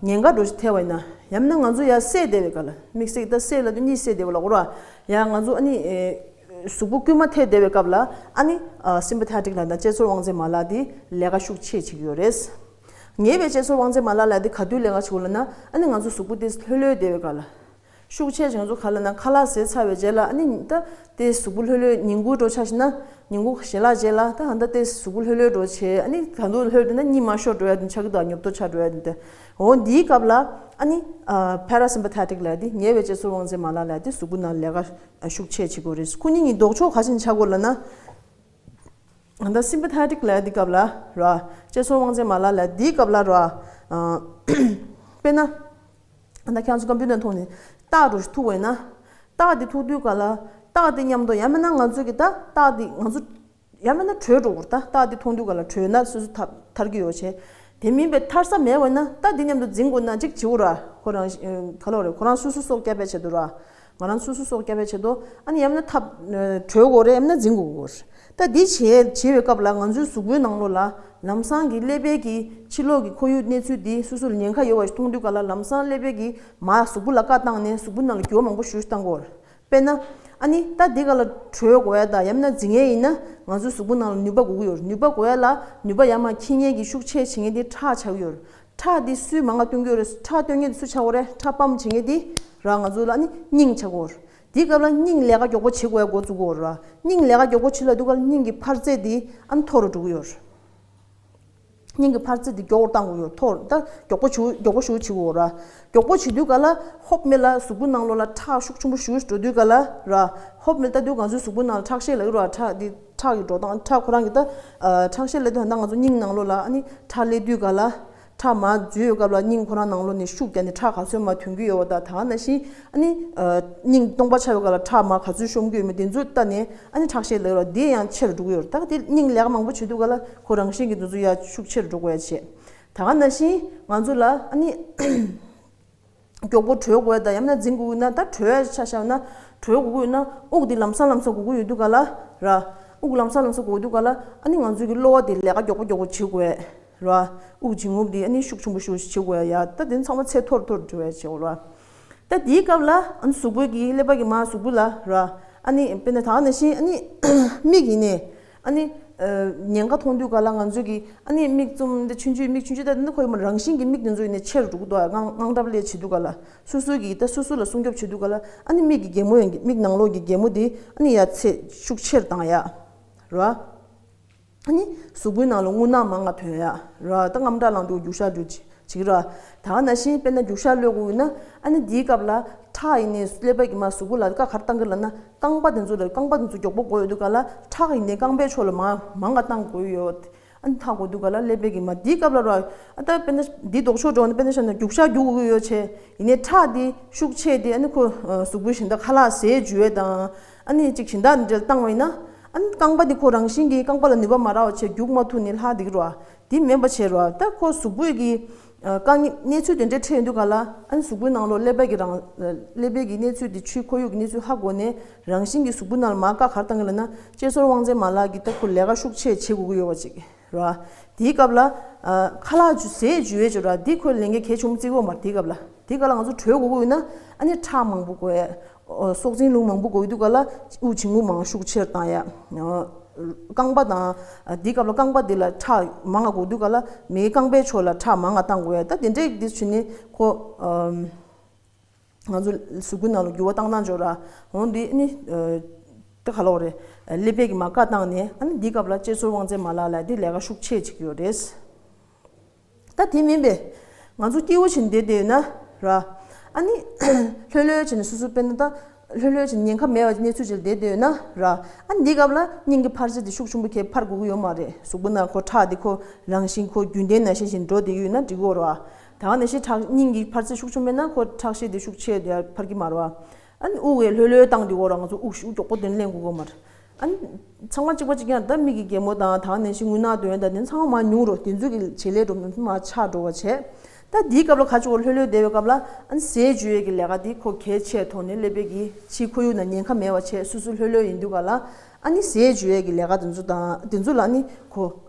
ཉེན་ཁ་འདྲ་ཞིག་ཐེབས་པ་ཡིན་ན། ཡང་ན་ང་ཚོ་ཡར་བསད་བསྡད་པའི་སྐབས་ལ། དམིགས་བསལ་གྱི་ད་བསད་ལབ་དུས་གཉིད་སད་བསྡད་པ་ལབ་དགོས་ར། ཡང་ང་ཚོ་ཨ་ནི་ཨེ་གཟུགས་པོ་སྐུལ་མ་ཐེབས་བསྡད་པའི་སྐབས་ལ་ཨ་ནི་ཨ་sympathetic ལབ་ན་དཔྱད་ཚོར་དབང་རྩའི་མ་ལག་འདི་ལས་ཀ་ཤུགས་ཆེ་བྱེད་ཀྱི་ཡོད་རེད། ཉེ་བའི་དཔྱད་གསོ་དབང་ཚད་མ་ལག་ལ་དེ་ག་དུས་ལས་ཀ་བྱེད་དགོས་ལབ་ན། ཨ་ནི་ང་ཚོ་གཟུགས་པོ་དེ་ལྷོད་ལྷོད་བསྡད་པའི་སྐབས་ལ། ཤུགས་ཆེ་ཞིང་ཚོ་ག་ལ་ན་ཁ་ལག་ཟས་ཚར་བའི་རྗེས་ལ། ཨ་ནི་ད་དེ་གཟུགས་པོ་ལྷོད་ལྷོད་ཉིན་གུང་འགྲོ་ཆ་ཞིག་ན། ཉིན་གུང་ཞལ་ལག་རྗེས་ལ་ད་ཧ་ད་དེ་གཟུགས་པོ་ལྷོད་ལྷོད་འགྲོ་བྱེད། ཨ་ནི་ག་འདུག་ལྷོད་དེ་ན་གཉིད་མ་ཤོར་འགྲོ་ཡ་དེ་ཆགས་ཀྱི་འདུག་ཉོབ་ཏོ་ཆགས་འགྲོ་ཡ་དེ། འོ་འདིའི་སྐབས་ལ་ཨ་ནི་parasympathetic ལབ་དེ་ཉེ་བའི་དཔྱད་གསོ་དབང་ཚད་མ་ལག་ལབ་དེ་གཟུགས་པོ་ནང་ལས་ཀ་ཤུགས་ཆེ་བྱེད་དགོས་རེད། ཁོ་གཉིས་ཀྱི་ལྡོག་ཕྱོགས་ག་ཞིག་ཆགས་དགོས་ལབ་ན། ད་sympathetic ལབ་དེ་སྐབས་ལ་ར། དཔྱད་གསོ་དབང་ཚད་མ་ལག་ལབ་དེའི་སྐབས་ལ་ར། དཔེར་ན། ད་ཁྱེད་ཚོ་ཀམ་པུ་ཊར་མཐོང་ནས་རྟགས་རུ་ཐུག་པ་ཡིན་ན། རྟགས་དེ་ཐུག་དུས་ག་ལ། རྟགས་དེ་མཉམ་དུ་ཡང་མིན་ན་ང་ཚོ་གི་ད་རྟགས་དེ་ང་ཚོ་ཡང་མིན་ན་བྲོས་འགྲོ་དགོས། ད་རྟགས་དེ་མཐོང་དུས་ག་ལ་བྲོས་ན་སོ་སོ་ཐར་ཐར་གི་ཡོད་བྱས། དེ་མིན་པའི་ཐར་ས་མེད་པ་ཡིན་ན་རྟགས་དེ་མཉམ་དུ་འཛིན་དགོས་ན་གཅིག་བྱེད་དགོས་ར། ཁོ་རང་ག་ལོ་རེད། ཁོ་རང་སོ་སོ་སྲོག་སྐྱབས་པའི་ཆེད་དུ་ར། ང་རང་སོ་སོ་སྲོག་སྐྱབས་པའི་ཆེད་དུ། ཨ་ནི་ཡང་ན་ཐབས་བྲོས་དགོས་རེད། ཡང་ན་འཛིན་དགོས་རེད། ད་འདི་བྱེད་བྱེད་པའི་སྐབས་ལ་ང་ཚོའི་གཟུགས་པོའི་ནང་ལོགས་ལ་ལམ་སང་གི་ཀླད་པའི་གི་ཕྱི་ལོགས་ཀྱི་ཁོར་ཡུག་གནས་ཚུལ་འདི་སོ་སོ་ལ་ཉེན་ཁ་ཡོད་པ་ཞིག་མཐོང་དུས་ག་ལ་ལམ་སང་ཀླད་པའི་གི་མར་གཟུགས་པོ་ལ་བཀའ་བཏང་ནས་གཟུགས་པོའི་ནང་ལ་འགྱུར་བ་མང་པོ་ཞིག་བཏང་དགོས་རེད། དཔེར་ན། ཨ་ནི་ད་འདི་ག་ལ་བྲོས་དགོས་ཡ་དང་ཡང་ན་འཛིང་ཡས་ཡིན་ན་ང་ཚོའི་གཟུགས་པོ་ནང་ལ་ནུས་པ་དགོས་ཀྱི་ཡོད་རེད། ནུས་པ་དགོས་ཡ་ལ་ནུས་པ་ཡར་མར་འཁྱེར་མཁན་གྱི་ཤུགས་ཆེ་བྱེད་མཁན་དེ་ཁྲག་ཆགས་ཀྱི་ཡོད་རེད། ཁྲག་འདི་སུས་མང་ང་གཏོང་གི་ཡོད་རེད། ཁྲག་གཏོང་མཁན་དེ་སུ་ཆགས་ཀྱི་ཡོད་རེད། ཁྲག་པམ་བྱེད་མཁན་དེ་ར་ང་ཚོ་ལ་ནི་སྙིང་ཆགས་ཀྱི་ཡོད་རེད། དེའི་སྐབས་ལ་སྙིང་ལས་ཀ་མགྱོགས་པོ་བྱེད་དགོས་ཡ་འགོ་བཙུགས་ཀྱི་ཡོད་རེད། སྙིང་ལས་ཀ་མགྱོགས་པོ་བྱེད་ལ་དུས་སྐབས་ལ་སྙིང་གི་འཕར་ཚད་དེ་ཨ་ནི་མཐོ་རུ་འགྲོ་གི་ཡོད་རེད། སྙིང་གི་འཕར་ཚད་དེ་མགྱོགས་པོ་བཏང་དགོས་ཡོད། མཐོ་རུ་ད་མགྱོགས་པོ་ཞུ་མགྱོགས་པོ་ཞུ་བྱེད་དགོས་རེད། མགྱོགས་པོ་བྱེད་དུས་ག་ལ་ཧོབ་མེད་ལ་གཟུགས་པོ་ནང་ལོགས་ལ་ཁྲག་ཤུགས་ཆེན་པོ་ཞུ་འགྲོ་དུས་ག་ལ་ར། ཧོབ་མེད་ལ་ད་དུས་ང་ཚོའི་གཟུགས་པོ་ནང་ལ་ཁྲག་ཤེད་ལ་ཡོད་རེད། ཁྲག་འདི་ཁྲག་གི་འགྲོ་སྟངས་ཁྲག་ཁོ་རང་གི་ད་ཁྲག་ཤེད་ལ་དུས་ད་ང་ཚོ་སྙིང་ནང་ལོགས་ལ་ཨ་ནི་ཁྲག་སླེབས་དུས་ག་ལ། ཁྲག་མར་འཛུལ་ཡོད་སྐབས་ལ་སྙིང་ཁོ་རང་ནང་ལོགས་ནས་ཤུགས་བརྒྱབ་ནས་ཁྲག་ག་ཚོད་མར་ཐོན་གྱི་ཡོད་པ་དང་། ད་ག་ནང་བཞིན་ཨ་ནི་སྙིང་སྟོང་པ་ཆགས་ཡོད་སྐབས་ལ་ཁྲག་མར་ག་ཚོད་ཤོང་གི་ཡོད་མེད་དེ་ཚོ་ལྟ་ནས་ཨ་ནི་ཁྲག་ཤེད་ལ་ཡོད་རེད། དེ་ཡང་ཆེ་རུ་འགྲོ་གི་ཡོད་རེད། ད་ག་དེ་སྙིང་ལས་ཀ་མང་པོ་བྱེད་དུས་ག་ལ་ཁོ་རང་བཞིན་གྱིས་དེ་ཚོ་ཡར་ཤུགས་ཆེ་རུ་འགྲོ་དགོས་ཡ་བྱེད། ད་ག་ནང་བཞིན་ང་ཚོ་ལ་ཨ་ནི་མགྱོགས་པོ་བྲོས་དགོས་ཡ་དང་ཡང་ན་འཛིང་དགོས་ཡོད་ན། ད་བྲོས་ཡ་ཆ་བཞག་ན་བྲོས་དགོས་ཀྱི་ཡོད་ན་དབུགས་འདི་ལམ་སང་ལམ་སང་དགོས་ཀྱི་ཡོད་དུས་ག་ལ་ར། དབུགས་ལམ་སང་ལམ་སང་དགོས་དུས་ག་ལ་ཨ་ནི་ང་ཚོའི་གི་གློ་བ་དེ་ལས་ཀ་མགྱོགས་པོ་མགྱོགས་པོ་བྱེད་དགོས་ཡ་ར། དབུགས་འབྱིན་རྔུབ་དེ་ཨ་ནི་ཤུགས་ཆེན་པོ་ཤུགས་བྱེད་དགོས་ཡ། ད་དེ་ཚང་མ་ཚད་མཐོ་རུ་མཐོ་རུ་འགྲོ་ཡ་བྱེད་དགོས་ར། ད་དེའི་སྐབས་ལ་ཨ་ནི་གཟུགས་པོའི་གི་ཀླད་པ་གི་མར་གཟུགས་པོ་ལ་ར། ཨ་ནི་དཔེར་ན་ད་ག་ནང་བཞིན་ཨ་ནི་མིག་ཡིན་ནའི་ཨ་ནི་ཉེན་ཁ་མཐོང་དུས་ག་ལ་ང་ཚོ་གི་ཨ་ནི་མིག་བཙུམ་དེ་ཆུང་ཆུང་མིག་ཆུང་ཆུང་དེ་ནི་ཁོ་ཡི་མ་རང་བཞིན་གྱི་མིག་དེ་ཚོ་ཡིན་ནའི་ཆེ་རུ་འགྲོ་གི་འདུག་དངངས་སྐྲག་སླེབས་བྱེད་དུས་ག་ལ་སོ་སོ་གི་ད་སོ་སོ་ལ་སྲུང་སྐྱོབ་བྱེད་དུས་ག་ལ་ཨ་ནི་མིག་གི་རྒན་མོ་ཡང་མིག་ནང་ལོགས་ཀྱི་རྒན་མོ་དེ་ཨ་ནི་ཡར་ཚད་ཤུགས་ཆེར་བཏང་ཡ་ར། ཨ་ནི་གཟུགས་པོའི་ནང་ལ་རྔུལ་ནག་མང་ང་ཐོན་ཡ་ར། ད་དངངས་སྐྲག་ལངས་དུས་རྒྱུག་ཤར་འགྲོ་བྱེད་ཀྱི་ར། ད་ག་ནང་བཞིན་དཔེར་ན་རྒྱུག་ཤར་གློད་དགོས་ཡོད་ན་ཨ་ནི་འདིའི་སྐབས་ལ་ཁྲག་ཡིན་ནའི་ཀླད་པ་གི་མར་གཟུགས་པོ་ལ་བཀག་ག་རེ་བཏང་གི་ལབ་ན་རྐང་པ་དེ་ཚོ་ལ་རྐང་པ་དེ་ཚོ་མགྱོགས་པོ་དགོས་ཡོད་དུས་ག་ལ་ཁྲག་ཡིན་ནའི་རྐང་པའི་ཕྱོགས་ལ་མར་མང་ང་བཏང་དགོས་ཡོད། ཨ་ནི་ཐག་དགོས་དུས་ག་ལ་ཀླད་པའི་གི་མར། འདིའི་སྐབས་ལ་ར། ཨ་ད་དཔེར་ན་འདི་ལྡོག་ཕྱོགས་འགྲོ་ན་དཔེར་ན་བཞག་ན་རྒྱུག་ཤར་རྒྱུག་དགོས་ཀྱི་ཡོད་བྱས། ཡིན་ནའི་ཁྲག་འདི་ཤུགས་ཆེ་དེ་ཨ་ནི་ཁོ་གཟུགས་པོའི་གཞན་དག་ཁ་ལག་ཟས་འཇུ་ཡས་དང་ཨ་ནི་ཅིག་གཞན་དག་འདྲ་བཏང་བ་ཡིན་ན། ཨ་ནི་རྐང་པ་འདི་ཁོ་རང་བཞིན་གྱིས་རྐང་པ་ལ་ནུས་པ་མ་རག་པ་བྱས་རྒྱུག་མ་ཐུབ་ནས་ལྷག་འདི་གི་ར། འདི་མིན་པ་བྱས་ར། ད་ཁོ་གཟུགས་པོའི་གི་དཀའ་ངལ་གནས་ཚུལ་དེ་འདྲའི་འཕྲད་ཡོང་དུས་ག་ལ་ཨ་ནི་གཟུགས་པོའི་ནང་ལོགས་ཀླད་པའི་གི་རང་ཀླད་པའི་གི་གནས་ཚུལ་འདི་ཆུའི་ཁོར་ཡུག་གི་གནས་ཚུལ་ཧ་གོ་ནས་རང་བཞིན་གྱིས་གཟུགས་པོའི་ནང་ལ་མར་བཀག་ག་རེ་བཏང་གི་ལབ་ན་དཔྱད་གསོ་དབང་རྩའི་མ་ལག་གིས་ད་ཁོ་ལས་ཀ་ཤུགས་ཆེ་བྱེད་དགོས་ཀྱི་ཡོད་པ་ཅིག་ར། དེའི་སྐབས་ལ་ཨ་ཁ་ལག་འཇུ་ཟས་འཇུ་ཡས་ཅིག་ར། འདི་ཁོའི་ལས་འགན་གལ་ཆེན་པོ་བརྩི་གི་ཡོད་མ་རེད། དེའི་སྐབས་ལ་དེའི་སྐབས་ལ་ང་ཚོ་བྲོས་དགོས་ཀྱི་ཡོད་ན་ཨ་ནི་ཁྲག་མང་པོ་དགོས་ཡས། སྲོག་འཛིན་རླུང་མང་པོ་དགོས་དུས་ག་ལ་དབུགས་འབྱིན་རྔུབ་མང་ཤུགས་ཆེར་བཏང་ཡ། རྐང་པ་དང་། དེའི་སྐབས་ལ་རྐང་པ་འདི་ལ་ཁྲག་མང་ང་དགོས་དུས་ག་ལ་མིའི་རྐང་པའི་ཕྱོགས་ལ་ཁྲག་མང་ང་བཏང་དགོས་ཡ། ད་དེ་འདྲས་འདི་བྱས་ནས་ཁོ་ང་ཚོ་གཟུགས་པོའི་ནང་ལ་འགྱུར་བ་བཏང་སྟངས་ཅིག་ར། འོ་འདི་ནི་ད་ག་ལབ་དགོས་རེད། ཀླད་པའི་གི་མར་བཀའ་བཏང་ནས་ཨ་ནི་འདིའི་སྐབས་ལ་དཔྱད་གསོ་དབང་རྩའི་མ་ལག་ལབ་ཡ་འདི་ལས་ཀ་ཤུགས་ཆེ་བྱེད་ཀྱི་ཡོད་རེད། ད་དེ་མིན་པའི་ང་ཚོ་སྐྱིད་པོ་བྱས་ནས་བསྡད་བསྡད་ཡོད་ན་ར། ཨ་ནི་ལྷོད་ལྷོད་བྱས་ནས་སོ་སོ་དཔེར་ན་ད་ལྷོད་ལྷོད་བྱས་ནས་ཉེན་ཁ་མེད་པ་གནས་ཚུལ་ཅིག་ལ་བསྡད་བསྡད་ཡོད་ན་ར། ཨ་ནི་འདིའི་སྐབས་ལ་སྙིང་གི་འཕར་ཚད་དེ་ཤུགས་ཆེན་པོ་གས་འཕར་དགོས་ཀྱི་ཡོད་མ་རེད། གཟུགས་པོ་ནང་ཁོ་ཁྲག་དེ་ཁོ་རང་བཞིན་ཁོ་རྒྱུན་ལྡན་ནང་བཞིན་བཞིན་འགྲོ་བསྡད་ཀྱི་ཡོད་ན་འགྲིག་གི་ཡོད་རེད་བ། ད་ག་ནང་བཞིན་ཁྲག་སྙིང་གི་འཕར་ཚད་ཤུགས་ཆེན་པོ་མེད་ན་ཁོ་ཁྲག་ཤེད་དེ་ཤུགས་ཆེ་དེ་འཕར་གྱི་མ་རེད་བ། ཨ་ནི་དབུགས་ཡང་ལྷོད་ལྷོད་བཏང་བསྡད་ཡོད་རེད་བ། ང་ཚོ་དབུགས་ཤུགས་མགྱོགས་པོ་དེ་ནས་ལེན་དགོས་ཀྱི་ཡོད་མ་རེད། ཨ་ནི་ཚང་མ་གཅིག་པ་གཅིག་རྐྱང་རེད། ད་མིག་གི་རྒན་མོ་དང་ད་ག་ནང་བཞིན་རྔུལ་ནག་འདོན་ཡ་དང་དེ་ཚང་མ་མར་ཉུང་རུ་དེ་ཚོ་གི་བྱེད་ལས་འགྲོ་མི་མ་ཆགས་འགྲོ་བ་བྱས། ད་འདིའི་སྐབས་ལ་ཁ་ཕྱོགས་ལྷོད་ལྷོད་བསྡད་པའི་སྐབས་ལ་ཨ་ནི་ཟས་འཇུ་ཡས་ཀྱི་ལས་ཀ་འདི་ཁོ་གལ་ཆེ་མཐོང་ནས་ཀླད་པའི་གི་ཕྱིའི་ཁོར་ཡུག་ནང་ཉེན་ཁ་མེད་པ་བྱས་སོ་སོ་ལྷོད་ལྷོད་ཡིན་དུས་ག་ལ། ཨ་ནི་ཟས་འཇུ་ཡས་ཀྱི་ལས་ཀ་དེ་ཚོ་དང་དེ་ཚོ་ལ་ཨ་ནི་ཁོ་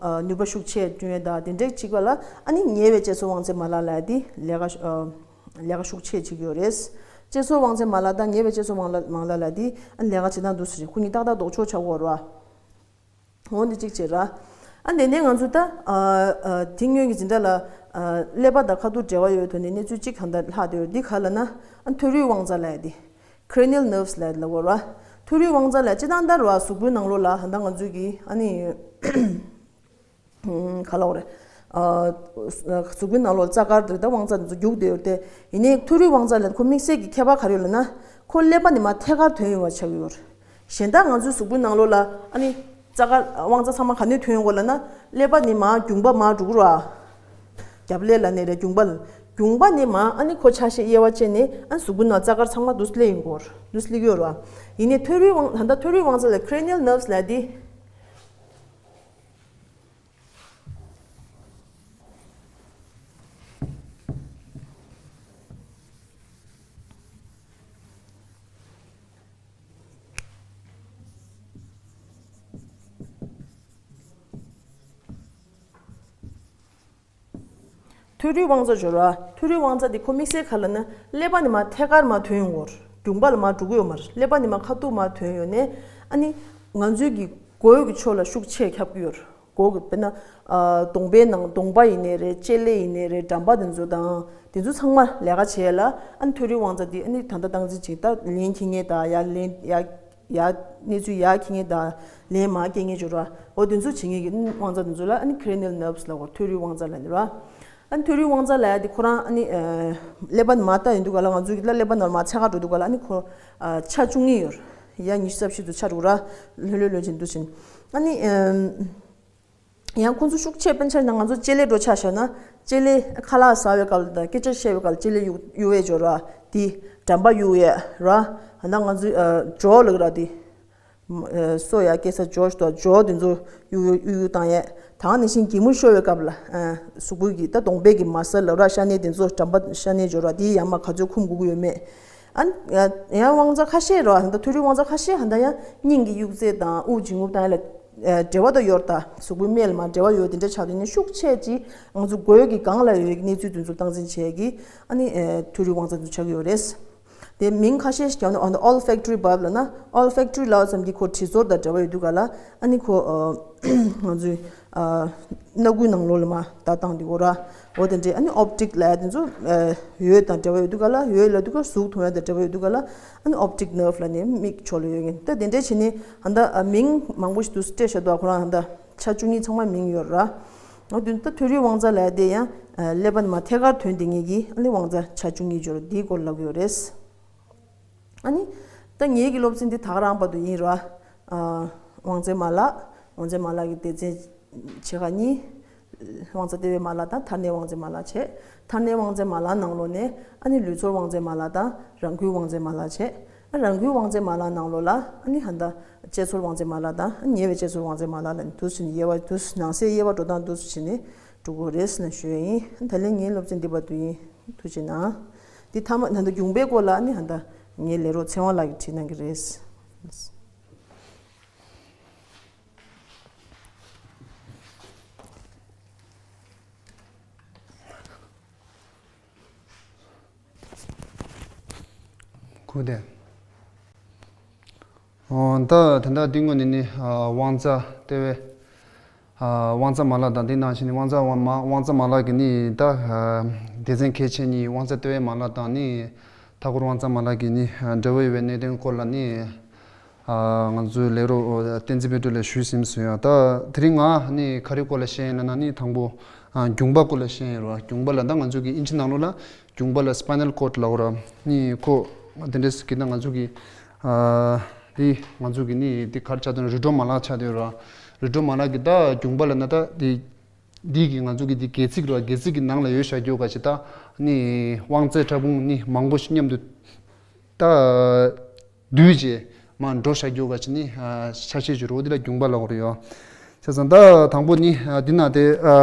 ནུས་པ་ཤུགས་ཆེ་བསྐྲུན་ཡས་དང་དེ་འདྲའི་གཅིག་པ་ལ་ཨ་ནི་ཉེ་བའི་དཔྱད་གསོ་དབང་རྩའི་མ་ལག་ལབ་ཡ་དེ་ལས་ཀ་ལས་ཀ་ཤུགས་ཆེ་བྱེད་ཀྱི་ཡོད་རེད། དཔྱད་གསོ་དབང་རྩའི་མ་ལག་དང་ཉེ་བའི་དཔྱད་གསོ་དབང་ལ་མ་ལག་ལབ་ཡ་དེ་ཨ་ནི་ལས་ཀ་བྱེད་སྟངས་འདུག་སེ་རེད། ཁོ་གཉིས་ཏག་ཏག་ལྡོག་ཕྱོགས་ཆགས་ཀྱི་ཡོད་རེད་བ། འོ་འདི་གཅིག་བྱས་ར། ཨ་ནི་དེ་ནས་ང་ཚོ་ད་ཨ་ཨ་དེ་སྔོན་གྱི་འཛིན་གྲྭ་ལ་ ཀླད་པ་དང་ཁ་ཐུག་འབྲེལ་བ་ཡོད་དོ་ནས་གནས་ཚུལ་གཅིག་གང་ལྟར་ལྷག་བསྡད་ཡོད། འདི་ག་ལབ་ན་ཨ་ཐོད་རིགས་དབང་རྩ་ལབ་ཡ་འདི། Cranial nerves ལབ་ཡ་འདི་ལབ་དགོས་ར། ཐོད་རིགས་དབང་རྩ་ལབ་སྤྱིར་བཏང་ལྟར་བ་གཟུགས་པོའི་ནང་ལོགས་ལ་ཧ་ད་ང་ཚོས་ཀྱི་ཨ་ནི། ག་ལབ་དགོས་རེད། གཟུགས་པོའི་ནང་ལོགས་རྩ་དཀར་དེ་ད་དབང་རྩ་དེ་ཚོ་རྒྱུག་བསྡད་ཡོད་དེ། ཡིན་ནའི་ཐོད་རིགས་དབང་རྩ་ལབ་ཁོ་དམིགས་བསལ་གྱི་ཁྱད་པར་ག་རེ་ཡོད་ལབ་ན། ཁོ་ཀླད་པ་ནས་མར་ཐད་ཀར་ཐོན་ཡོང་བ་ཆགས་ཀྱི་ཡོད་རེད། གཞན་དག་ང་ཚོའི་གཟུགས་པོའི་ནང་ལོགས་ལ་ཨ་ནི། རྩ་དཀར་དབང་རྩ་ཚང་མ་ག་ནས་ཐོན་ཡོང་གི་ལབ་ན། ཀླད་པ་ནས་མར་རྒྱུངས་པ་མར་འགྲོ་གི་རེད་བ། རྒྱབ་ཀླད་ལབ་ནའི་རེད་རྒྱུངས་པ། རྒྱུངས་པ་ནས་མར་ཨ་ནི་ཁོ་ཆ་ཤས་དབྱེ་བ་ཕྱེ་ནས་ཨ་ནི་གཟུགས་པོའི་ནང་རྩ་དཀར་ཚང་མ་འདུག་སླེབས་ཡོང་གི་ཡོད་རེད། འདུག་སླེབས་ཀྱི་ཡོད་རེད་བ། ཡིན་ནའི་ཐོད་རིགས་དབང་ད་ལྟ་ཐོད་རིགས་དབང་རྩ་ལབ་Cranial nerves ལབ་དེ། ཐོད་རིགས་དབང་རྩ་སྦྱོར་བ། ཐོད་རིགས་དབང་རྩ་འདི་ཁོ་དམིགས་བསལ་ག་ལབ་ན་ཀླད་པ་ནས་མར་ཐད་ཀར་མར་ཐོན་ཡོང་གི་ཡོད་རེད། རྒྱུངས་པ་ལ་མར་འགྲོ་གི་ཡོད་མ་རེད། ཀླད་པ་ནས་མར་ཁ་ཐུག་མར་ཐོན་ཡོང་ནས་ཨ་ནི། ང་ཚོའི་གི་མགོ་གི་ཕྱོགས་ལ་ཤུགས་ཆེ་ཁྱབ་ཀྱི་ཡོད་རེད། མགོ་གི་དཔེར་ན། གདོང་པའི་ནང་གདོང་པ་ཡིན་ནའི་རེད། ལྕེ་ལེ་ཡིན་ནའི་རེད། འགྲམ་པ་དེ་ཚོ་དང་། དེ་ཚོ་ཚང་མ་ལས་ཀ་བྱེད་ཡ་ལ་ཨ་ནི་ཐོད་རིགས་དབང་རྩ་འདི་ཨ་ནི་ད་ལྟ་སྟངས་འཛིན་བྱེད་ད་ལན་འཁྱེར་མཁན་དང་ཡ་ལན་ཡ། ཡ། གནས་ཚུལ་ཡ་འཁྱེར་མཁན་དང་ལན་མ་འཁྱེར་མཁན་སྦྱོར་བ། འོ་དེ་ཚོ་བྱེད་མཁན་གྱི་དབང་རྩ་དེ་ཚོ་ལ་ཨ་ནི་Cranial nerves ལབ་དགོས། ཐོད་རིགས་དབང་རྩ་ལབ་ནི་ར། ཨ་ནི་ཐོད་རིགས་དབང་རྩ་ལབ་ཡ་དེ་ཁོ་རང་ཨ་ནི། ཀླད་པ་ནས་མར་ལྟ་ཡོང་དུས་ག་ལ་ང་ཚོའི་གི་ཀླད་པ་ནང་མར་ཚད་ཀ་འགྲོ་དུས་ག་ལ་ཨ་ནི་ཁོ། ཆ་བཅུ་གཉིས་ཡོད་རེད། ཡ་ཉི་ཤུ་རྩ་བཞི་དུ་ཆ་འགྲོ་ར། ལྷོད་ལྷོད་ལྷོད་ཅིག་འདུག་ཕྱིན། ཨ་ནི། ཡང་ཁོང་ཚོ་ཤུགས་ཆེ་དཔེར་ན་ཆ་བཞག་ན་ང་ཚོ་ལྕེ་ལེ་འགྲོ་ཆ་བཞག་ན་ལྕེ་ལེ་ཁ་ལག་ཟ་བའི་སྐབས་དང་སྐད་ཆ་བཤད་པའི་སྐབས་ལྕེ་ལེ་གཡུག་གཡུག་ཡས་སྦྱོར་བ་དེ་འགྲམ་པ་གཡུག་ཡས་ར། ཧ་ན་ང་ཚོའི་ཨ་ཇོ་ལབ་ཀྱི་ར་དེ། ཨ་སོ་ཡ་སྐྱེ་ས་ཇོ་ཞིག་དང་ཇོ་དེ་ཚོ་གཡུག་གཡུག་གཡུག་གཡུག་བཏང་ཡས། ད་ག་ནང་བཞིན་གད་མོ་ཤོར་བའི་སྐབས་ལ་ཨ་གཟུགས་པོའི་གི་ད་གདོང་པའི་གི་མ་སལ་ལབ་ར་ཤ་གནད་དེ་ཚོ་འགྲམ་པ་ཤ་གནད་སྦྱོར་བ་དེ་ཡང་མ་ག་ཚོད་འཁུམ་དགོས་ཀྱི་ཡོད་མེད། ཨ་ཡང་དབང་རྩ་ཁ་ཤས་ར་ཧ་ད་ཐོད་རིགས་དབང་རྩ་ཁ་ཤས་ཧ་ད་ཡང་སྙིང་གི་གཡུག་རྩེད་དང་དབུགས་འབྱིན་རྔུབ་བཏང་ཡས་ལ། འབྲེལ་བ་དང་ཡོད་ད། གཟུགས་པོའི་སྨད་ལ་མར་འབྲེལ་བ་ཡོད་དེ་འདྲ་ཆགས་དུས་ནི་ཤུགས་ཆེ་ཅིག་ང་ཚོ་མགོའི་གི་སྒང་ལ་ཡོད་ཀྱི་གནས་ཚུལ་དེ་ཚོ་སྟངས་འཛིན་བྱེད་ཀྱི་ཨ་ནི་ཐོད་རིགས་དབང་རྩ་དེ་ཆགས་ཀྱི་ཡོད་རེད། དེ་མིང་ཁ་ཤས་ཤིག་ཀྱང་ནི་olfactory bulb ལབ་ན་olfactory ལབ་ཙམ་གྱིས་ཁོ་དྲི་ཚོར་དང་འབྲེལ་བ་ཡོད་དུས་ག་ལ་ཨ་ནི་ཁོ་ང་ཚོའི་སྣ་ཁུག་ནང་ལོགས་ལ་མར་བརྡ་བཏང་དུས་གོ་ར། འོ་དེ་འདྲའི་ཨ་ནི་optic ལབ་ཡ་དེ་ཚོ་འོད་དང་འབྲེལ་བ་ཡོད་དུས་ག་ལ་འོད་ལབ་དུས་ག་གཟུགས་མཐོང་ཡ་དང་འབྲེལ་བ་ཡོད་དུས་ག་ལ། ཨ་ནི་optic nerve ལབ་ནས་མིག་ཕྱོགས་ལ་ཡོད་མཁན་ད་དེ་འདྲའི་བྱས་ནས་ཧ་ད་མིང་མང་པོ་ཞིག་འདུག་སྤྲད་བཞག་འདུག་ཁོ་རང་ཧ་ད་ཆ་བཅུ་གཉིས་ཚང་མ་མིང་ཡོད་ར། འོ་དེ་ད་ཐོད་རིགས་དབང་རྩ་ལབ་ཡ་དེ་ཡང་ཀླད་པ་ནས་མར་ཐད་ཀར་ཐོན་བསྡད་མཁན་གྱི་ཨ་ནི་དབང་རྩ་ཆ་བཅུ་གཉིས་སྦྱོར་འདིའི་སྐོར་ལབ་ཀྱི་ཡོད་རེད། ཨ་ནི། ད་ངེད་ཀྱི་སློབ་ཚན་འདི་ད་ག་རང་བར་དུ་ཡིན་ར། ཨ། དབང་རྩའི་མ་ལག་དབང་རྩའི་མ་ལག་གི་སྡེ་ཚན་ཕྱེད་ཀ་གཉིས། དབང་རྩ་ལྟེ་བའི་མ་ལག་དང་མཐར་གནས་དབང་རྩའི་མ་ལག་བྱས། མཐར་གནས་དབང་རྩའི་མ་ལག་ནང་ལོགས་ནས་ཨ་ནི་ལུས་ཚོར་དབང་རྩའི་མ་ལག་དང་རང་འགུལ་དབང་རྩའི་མ་ལག་བྱས། ཨ་རང་འགུལ་དབང་རྩའི་མ་ལག་ནང་ལོགས་ལ་ཨ་ནི་ཧ་ད་དཔྱད་ཚོར་དབང་རྩའི་མ་ལག་དང་ཨ་ཉེ་བའི་དཔྱད་ཚོར་དབང་རྩའི་མ་ལག་ལ་ནི་འདུག་སེ་ནི་དབྱེ་བ་འདུག་ནང་གསེས་དབྱེ་བ་འགྲོ་སྟངས་འདུག་སེ་བྱས་ནས་འགྲོ་དགོས་རེད་ཟེར་ནས་ཞུ་ཡ་ཡིན། ད་ལན་ངའི་སློབ་ཚན་འདི་བར་དུ་ཡིན། ཐུགས་རྗེ་གནང་། འདི་མཐའ་མ་ད་ལྟ་རྒྱུངས་པའི་སྐོར་ལ་ནི་ཧ་ད་ངའི་ལས་རོགས་ཚེ་དབང་ལགས་ཀྱིས་བྲིས་གནང་གི་རེད། གུ་དེ། ཨོ། ད་ད་ལྟ་འདི་སྔོན་ནས་ནི་ཨ་དབང་རྩ་ལྟེ་བའི་ཨ་དབང་རྩ་མ་ལག་དང་། འདི་ནང་བཞིན་ནི་དབང་རྩ་དབང་མ་དབང་རྩ་མ་ལག་གི་ནི་ད་ཨ་སྡེ་ཚན་གལ་ཆེ་གཉིས། དབང་རྩ་ལྟེ་བའི་མ་ལག་དང་ནི་མཐའ་འཁོར་དབང་རྩ་མ་ལག་གི་ནི་ཨ་འབྲེལ་བ་ཡོད་པའི་གནད་དོན་སྐོར་ལ་ནི་ཨ་ང་ཚོའི་ལས་རོགས་བསྟན་འཛིན་དཔལ་སྒྲོན་ལ་ཞུས་ཟིན་སོང་ཡ། ད་དེ་རིང་ང་ནི་ག་རེ་སྐོར་ལ་བཤད་ཡིན་ལབ་ན་ནི་དང་པོ་ཨ་རྒྱུངས་པ་སྐོར་ལ་བཤད་ཡིན་རོ། རྒྱུངས་པ་ལ་ད་ང་ཚོ་གི་ཨིན་ཇི་ནང་ལོགས་ལ་རྒྱུངས་པ་ལ་spinal cord ལབ་ར། ནི་ཁོ་དེ་འདྲས་གི་ད་ང་ཚོ་གི་ཨ་དེ་ང་ཚོ་གི་ནི་དེ་གར་ཆགས་དོན་རིལ་གྲོ་མ་ལག་ཆགས་དོན་ར། རིལ་གྲོ་མ་ལག་གི་ད་རྒྱུངས་པ་ལ་ན་ད་དེ་འདི་གི་ང་ཚོ་གི་དེ་སྒལ་ཚིགས་ར། སྒལ་ཚིགས་ཀྱི་ནང་ལ་ཡོད་བཞག་རྒྱུ་ག་ཅི་ད་ནི་དབང་རྩའི་ཕྲ་ཕུང་ནི་མང་པོ་ཞིག་མཉམ་དུ་ད་འདུས་རྗེས་མར་འགྲོ་བཞག་རྒྱུ་ག་ཅི་ནི་ཨ་ཆ་ཤས་ཅིག་རོ། འདི་ལ་རྒྱུངས་པ་ལབ་དགོས་རེད་ཡོ། བྱས་ཙང་ད་དང་པོ་ནི་ཨ་འདི་ན་དེ་ཨ་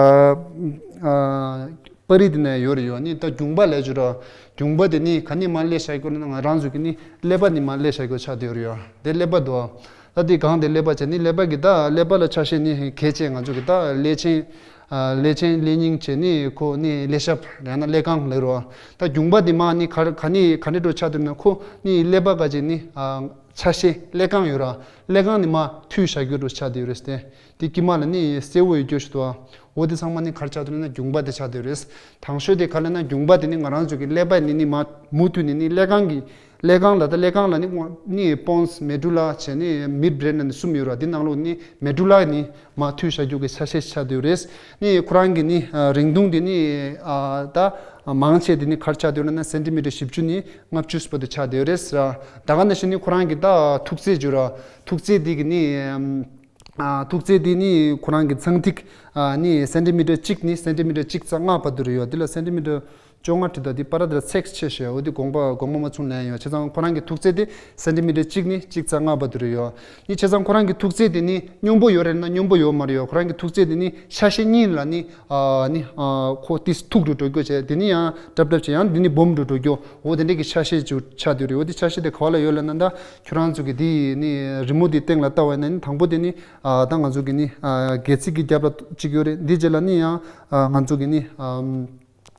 ཨ་པར་རིས་འདི་ན་ཡོད་རེད་ཡོ། ནི་ད་རྒྱུངས་པ་ལབ་ཅིག་རོ། རྒྱུངས་པ་དེ་ནི་ག་ནས་མར་སླེབས་བཞག་རྒྱུ་ལབ་ན་ང་རང་ཚོ་གི་ནི་ཀླད་པ་ནས་མར་སླེབས་བཞག་རྒྱུ་ཆགས་བསྡད་ཡོད་རེད་ཡོ། དེ་ཀླད་པ་འདུག་ད་དེ་གང་དེ་ཀླད་པ་བྱས་ནི་ཀླད་པ་གི་ད་ཀླད་པ་ལ་ཆ་ཤས་ནི་གལ་ཆེ། ང་ཚོ་གི་ད་ཀླད་ཆེན། ཨ་ཀླད་ཆེན་ཀླད་སྙིང་བྱས་ནི་ཁོ་ནི་ཀླད་ཞབས་ཡང་ན་ཀླད་རྐང་ལབ་རོ། ད་རྒྱུངས་པ་འདི་མར་ནི་ག་ག་ནི་ག་ནི་འགྲོ་ཆགས་འདུག་ན་ཁོ་ནི་ཀླད་པ་ག་ཅིག་ནི་ཨ་ཆ་ཤས་ཀླད་རྐང་ཡོད་ར། ཀླད་ཁང་ནི་མར་མཐུད་བཞག་རྒྱུ་འདྲ་ཆགས་བསྡད་ཡོད་རེད་དེ། དེ་དཀྱིལ་མ་ལ་ནི་སེར་པོ་ཡོད་རྒྱུ་ཞིག་འདུག་ཨ། འོ་དེ་ཚང་མ་ནི་ག་རེ་ཆགས་འདུག་ལབ་ན་རྒྱུངས་པ་དེ་ཆགས་བསྡད་ཡོད་རེད། དང་ཤོས་དེ་ག་ལབ་ན་རྒྱུངས་པ་དེ་ནི་ང་རང་ཚོ་གི་ཀླད་པ་ནི་ནི་མར་མུ་མཐུད་ནས་ནི་ཀླད་ཁང་གི་ཀླད་ཁང་ལ་ད་ཀླད་ཁང་ལ་ནི་ནི་པོན་སི་མེ་ཌུ་ལ་བྱས་ནི་མིཌ་བྷྲེན་ལ་ནི་གསུམ་ཡོད་རེད། དེ་ནང་ལོགས་ནི་མེ་ཌུ་ལ་ནི་མར་མཐུད་བཞག་རྒྱུ་གི་ཆ་ཤས་ཆགས་བསྡད་ཡོད་རེད། ནི་ཁོ་རང་གི་ནི་རིང་ཐུང་དེ་ནི་ད་མང་ཆེ་དེ་ནི་ག་རེ་ཆགས་བསྡད་ཡོད་ལབ་ན་སེན་ཊི་མི་ཊར་བཞི་བཅུ་ནས་ལྔ་བཅུ་བར་དུ་ཆགས་བསྡད་ཡོད་རེད། ད་ག་ནང་བཞིན་ནི་ཁོ་རང་གི་ད་ཐུག་ཚད་བརྗོད་ར། ཐུག་ཚད་དེ་གི་ནི་ཨམ། ཨ། ཐུག་ཚད་དེ་ནི་ཁོ་རང་གི་ཚངས་ཐིག་ཨ། ནི་སེན་ཊི་མི་ཊར་གཅིག་ནས་སེན་ཊི་མི་ཊར་གཅིག་རྩ་ལྔ་བར་དུ་རེད་ཡོད། དེ་ལ་སེན་ཊི་མི་ཊར་བཅོ་ལྔ་བྲིས་དང་དེ་པར་དེ་ལ་ཚེག་ཆེ་ཤོས་འོ་དེ་དགོངས་པ་དགོངས་པ་མ་ཚོམ་ལེན་ཡོད། བྱས་ཙང་ཁོ་རང་གི་ཐུག་ཚད་དེ་སེན་ཊི་མི་ཊར་གཅིག་ནས་གཅིག་རྩ་ལྔ་བར་དུ་རེད་ཡོད། ནི་བྱས་ཙང་ཁོ་རང་གི་ཐུག་ཚད་དེ་ནི་སྙོམས་པོ་ཡོད་རེད་ན་སྙོམས་པོ་ཡོད་མ་རེད་ཡོད། ཁོ་རང་གི་ཐུག་ཚད་དེ་ནི་ཆ་ཤས་གཉིས་ལ་ནི་ཨ། ནི་ཨ། ཁོ་ཏིས་མཐུག་རུ་འགྲོ་རྒྱུ་བྱས། དེ་ནི་ཡང་ཏྲབ་ཏྲབ་བྱས། ཡང་འདི་ནི་སྦོམ་རུ་འགྲོ་རྒྱུ། འོ་དེ་འདྲས་ཀྱི་ཆ་ཤས་ཅིག་ཆགས་བསྡད་རེད། འོ་དེ་ཆ་ཤས་དེ་ག་བ་ལ་ཡོད་ལབ་ན་ད་ཁྱོད་རང་ཚོ་གི་དེ་ནི་རི་མོ་དེ་སྟེང་ལ་ལྟ་བ་ཡིན་ན་ནི་དང་པོ་དེ་ནི་ཨ། ད་ང་ཚོ་གི་ནི་ཨ། སྒལ་ཚིགས་ཀྱི་རྒྱབ་ལ་གཅིག་ཡོད་རེད། འདི་རྗེས་ལ་ནི་ཡང་ཨ། ང་ཚོ་གི་ནི་ཨ།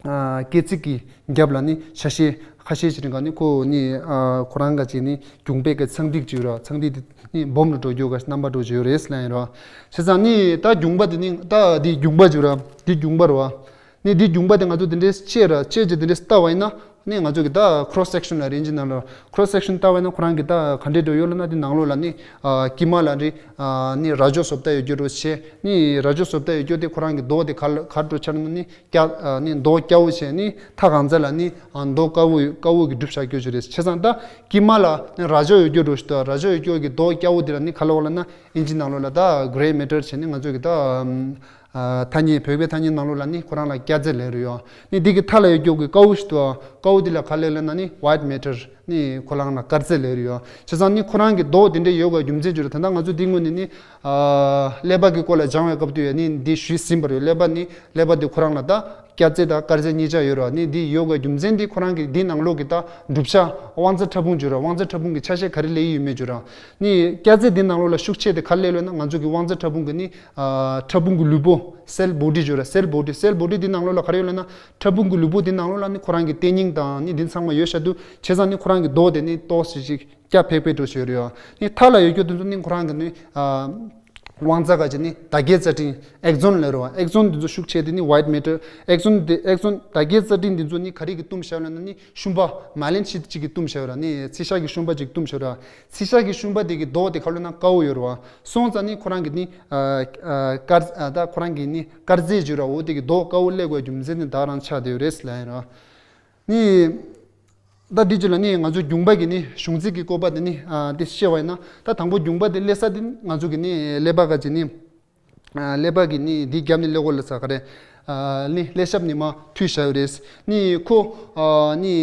ཨ། སྐེ་ཚིགས་ཀྱི་རྒྱབ་ལ་ནི་ཆ་ཤས་ཁ་ཤས་ཤིག་རིང་ག་ནི་ཁོ་ནི་ཨ། ཁོ་རང་ག་ཅིག་ནི་རྒྱུངས་པའི་གི་ཚངས་ཐིག་ཅིག་ཡོད་ར། ཚངས་ཐིག་དེ་ནི་སྦོམ་རུ་འགྲོ་རྒྱུ་ག་རྣམ་པ་འགྲོ་རྒྱུ་ཡོད་རེད་ལབ་ཡིན་ར། བྱས་ཙང་ནི་ད་རྒྱུངས་པ་དེ་ནི་ད་དེ་རྒྱུངས་པ་ཅིག་ཡོད་ར། དེ་རྒྱུངས་པ་རེད་བ། ནི་འདི་རྒྱུངས་པ་དེ་ང་ཚོ་དེ་འདྲའི་ཕྱེ་ར་ཕྱེ་རྗེས་དེ་འདྲའི་ལྟ་བ་ཡིན་ན་ནི་ང་ཚོ་གི་ད་ཁོ་རོ་སི་སེག་ཤན་ལ་རེད། ཨིན་ཇི་ནང་ལ་ཁོ་རོ་སི་སེག་ཤན་ལྟ་བ་ཡིན་ན་ཁོ་རང་གི་ད་ག་འདྲས་འགྲོ་ཡོད་ལབ་ན་དེ་ནང་ལོགས་ལ་ནི་ཨ། དཀྱིལ་མ་ལ་རི་ཨ། ནི་རྭ་ཅོ་བཟོ་ལྟ་ཡོད་རྒྱུ་འདྲ་བྱས། ནི་རྭ་ཅོ་བཟོ་ལྟ་ཡོད་རྒྱུ་དེ་ཁོ་རང་གི་མདོག་དེ་ག་ལ་ག་འདྲ་ཆགས་ན་ནི་སྐྱ་ཨ། ནི་མདོག་སྐྱ་བོ་བྱས། ནི་མཐའ་གང་ཚ་ལ་ནི་ཨ། མདོག་དཀར་པོ་དཀར་པོ་གི་གྲུབ་བཞག་རྒྱུ་ཞིག་རེད། བྱས་ཙང་ད་དཀྱིལ་མ་ལ་ནི་རྭ་ཅོ་ཡོད་རྒྱུ་འདྲ་ཞིག་ད་རྭ་ཅོ་ཡོད་རྒྱུ་གི་མདོག་སྐྱ་བོ་དེ་ལ་ནི་ག་ལབ་ལབ་ན་ཨིན་ཇི་ནང་ལོགས་ལ་ད་གྷི་རེ་མེ་ཊར་བྱས། ནི་ང་ཚོ་གི་ད་ཨ། ཨ། ཐ་སྙད་བོད་པའི་ཐ་སྙད་ནང་ལོགས་ལ་ནི་ཁོ་རང་ལ་སྐྱ་རྫས་ལབ་རེད་ཡོད། ནི་འདི་གི་མཐའ་ལ་ཡོད་རྒྱུ་གི་དཀར་པོ་ཞིག་འདུག་དཀར་པོ་འདི་ལ་ག་ལབ་ལབ་ན་ནི་ཝའིཊ་མེ་ཊར། ནི་ཁོ་རང་ལ་དཀར་རྫས་ལབ་རེད་ཡོད། བྱས་ཙང་ནི་ཁོ་རང་གི་མདོག་དེ་འདྲ་ཡོད་དགོས་རྒྱུ་མཚན་ཅིག་རེད། ད་ལྟ་ང་ཚོ་འདི་སྔོན་ནས་ནི་ཨ། ཀླད་པ་གི་སྐོར་ལ་སྦྱང་བའི་སྐབས་དུ་ཡང་ནི་འདི་ཞུས་ཟིན་པ་རེད། ཀླད་པ་ནི་ཀླད་པ་འདི་ཁོ་རང་ལ་ད་སྐྱ་རྫས་དང་དཀར་རྫས་གཉིས་ཆ་ཡོད་རེད་བ། ནི་འདི་ཡོད་དགོས་རྒྱུ་མཚན་འདི་ཁོ་རང་གི་འདི་ནང་ལོགས་ཀྱི་ད་གྲུབ་ཆ་དབང་རྩ་ཕྲ་ཕུང་ཅིག་རེད། དབང་རྩ་ཕྲ་ཕུང་གི་ཆ་ཤས་ག་རེ་སླེབས་ཡོད་མེད་ཅིག་རེད། ནི་སྐྱ་རྫས་འདི་ནང་ལོགས་ལ་ཤུགས་ཆེ་དེ་ག་རེ་སླེབས་ལབ་ན་ང་ཚོ་གི་དབང་རྩ་ཕྲ་ཕུང་གི་ནི་ཨ། ཕྲ་ཕུང་གི་ལུས་པོ། སེལ་བོ་ཌི་ཅིག་ཡོད་རེད། སེལ་བོ་ཌི། སེལ་བོ་ཌི་འདི་ནང་ལོགས་ལ་ག་རེ་ཡོད་ལབ་ན་ཕྲ་ཕུང་གི་ལུས་པོ་འདི་ནང་ལོགས་ལ་ནི་ཁོ་རང་གི་ལྟེ་སྙིང་དང་ནི་འདི་ཚང་མ་ཡོད་བཞག་འདུག་བྱས་ཙང་ནི་ཁོ་རང་གི་མདོག་དེ་ནི་ཏོག་ཙམ་ཅིག་སྐྱ་ཕེག་ཕེག་འདྲ་ཅིག་ཡོད་རེད་ཡ། ནི་མཐའ་ལ་ཡོད་རྒྱུ་དེ་ཚོ་ནི་ཁོ་རང་གི་ནི་ཨ། དབང་རྩ་ག་ཅིག་ནི་བརྡ་སྐྱེལ་རྩ་འཕྲིན་ཨེག་སོན་ལབ་རེད་བ། ཨེག་སོན་འདི་ཚོ་ཤུགས་ཆེ་དེ་ནི་ཝའིཊ་མེ་ཊར། ཨེག་སོན་དེ་ཨེག་སོན་བརྡ་སྐྱེལ་རྩ་འཕྲིན་འདི་ཚོ་ནི་ག་རེ་གིས་བཏུམས་བཞག་ལབ་ན་ནི་ཤུན་པ་མ་ལན་ཤིད་ཅིག་གིས་བཏུམས་བཞག་ཡོད་རེད། ནི་ཚིལ་ཤ་གི་ཤུན་པ་ཅིག་བཏུམས་བཞག་ཡོད་རེད། ཚིལ་ཤ་གི་ཤུན་པ་དེ་གི་མདོག་དེ་ག་ལབ་ན་དཀར་པོ་ཡོད་རེད་བ། སོང་ཙང་ནི་ཁོ་རང་གི་ནི་ཨ། ཨ། དཀར་ཨ། ད་ཁོ་རང་གི་ནི་དཀར་རྫས་ཅིག་ཡོད་རེད་བ། འོ་དེ་གི་མདོག་དཀར་པོ་སླེབས་དགོས་རྒྱུ་མཚན་ནི་ད་རང་ཆགས་བསྡད་ཡོད་རེད་ལབ་ཡིན་ར། ནི་ད་འདི་ཅིག་ལ་ནི་ང་ཚོ་རྒྱུངས་པ་གི་ནི་གཞུང་ཚིག་གི་བཀོད་པ་དེ་ནི་ཨ། དེ་བཤད་པ་ཡིན་ན་ད་དང་པོ་རྒྱུངས་པ་དེ་སླེབས་ས་དེ་ང་ཚོ་གི་ནི་ཀླད་པ་ག་ཅིག་ནི་ཨ། ཀླད་པ་གི་ནི་འདི་རྒྱབ་ནི་ཀླད་ཀོར་ལབ་ས་ག་རེ། ཨ། ནི་ཀླད་ཞབས་ནི་མར་མཐུད་བཞག་ཡོད་རེད། ནི་ཁོ་ཨ། ནི།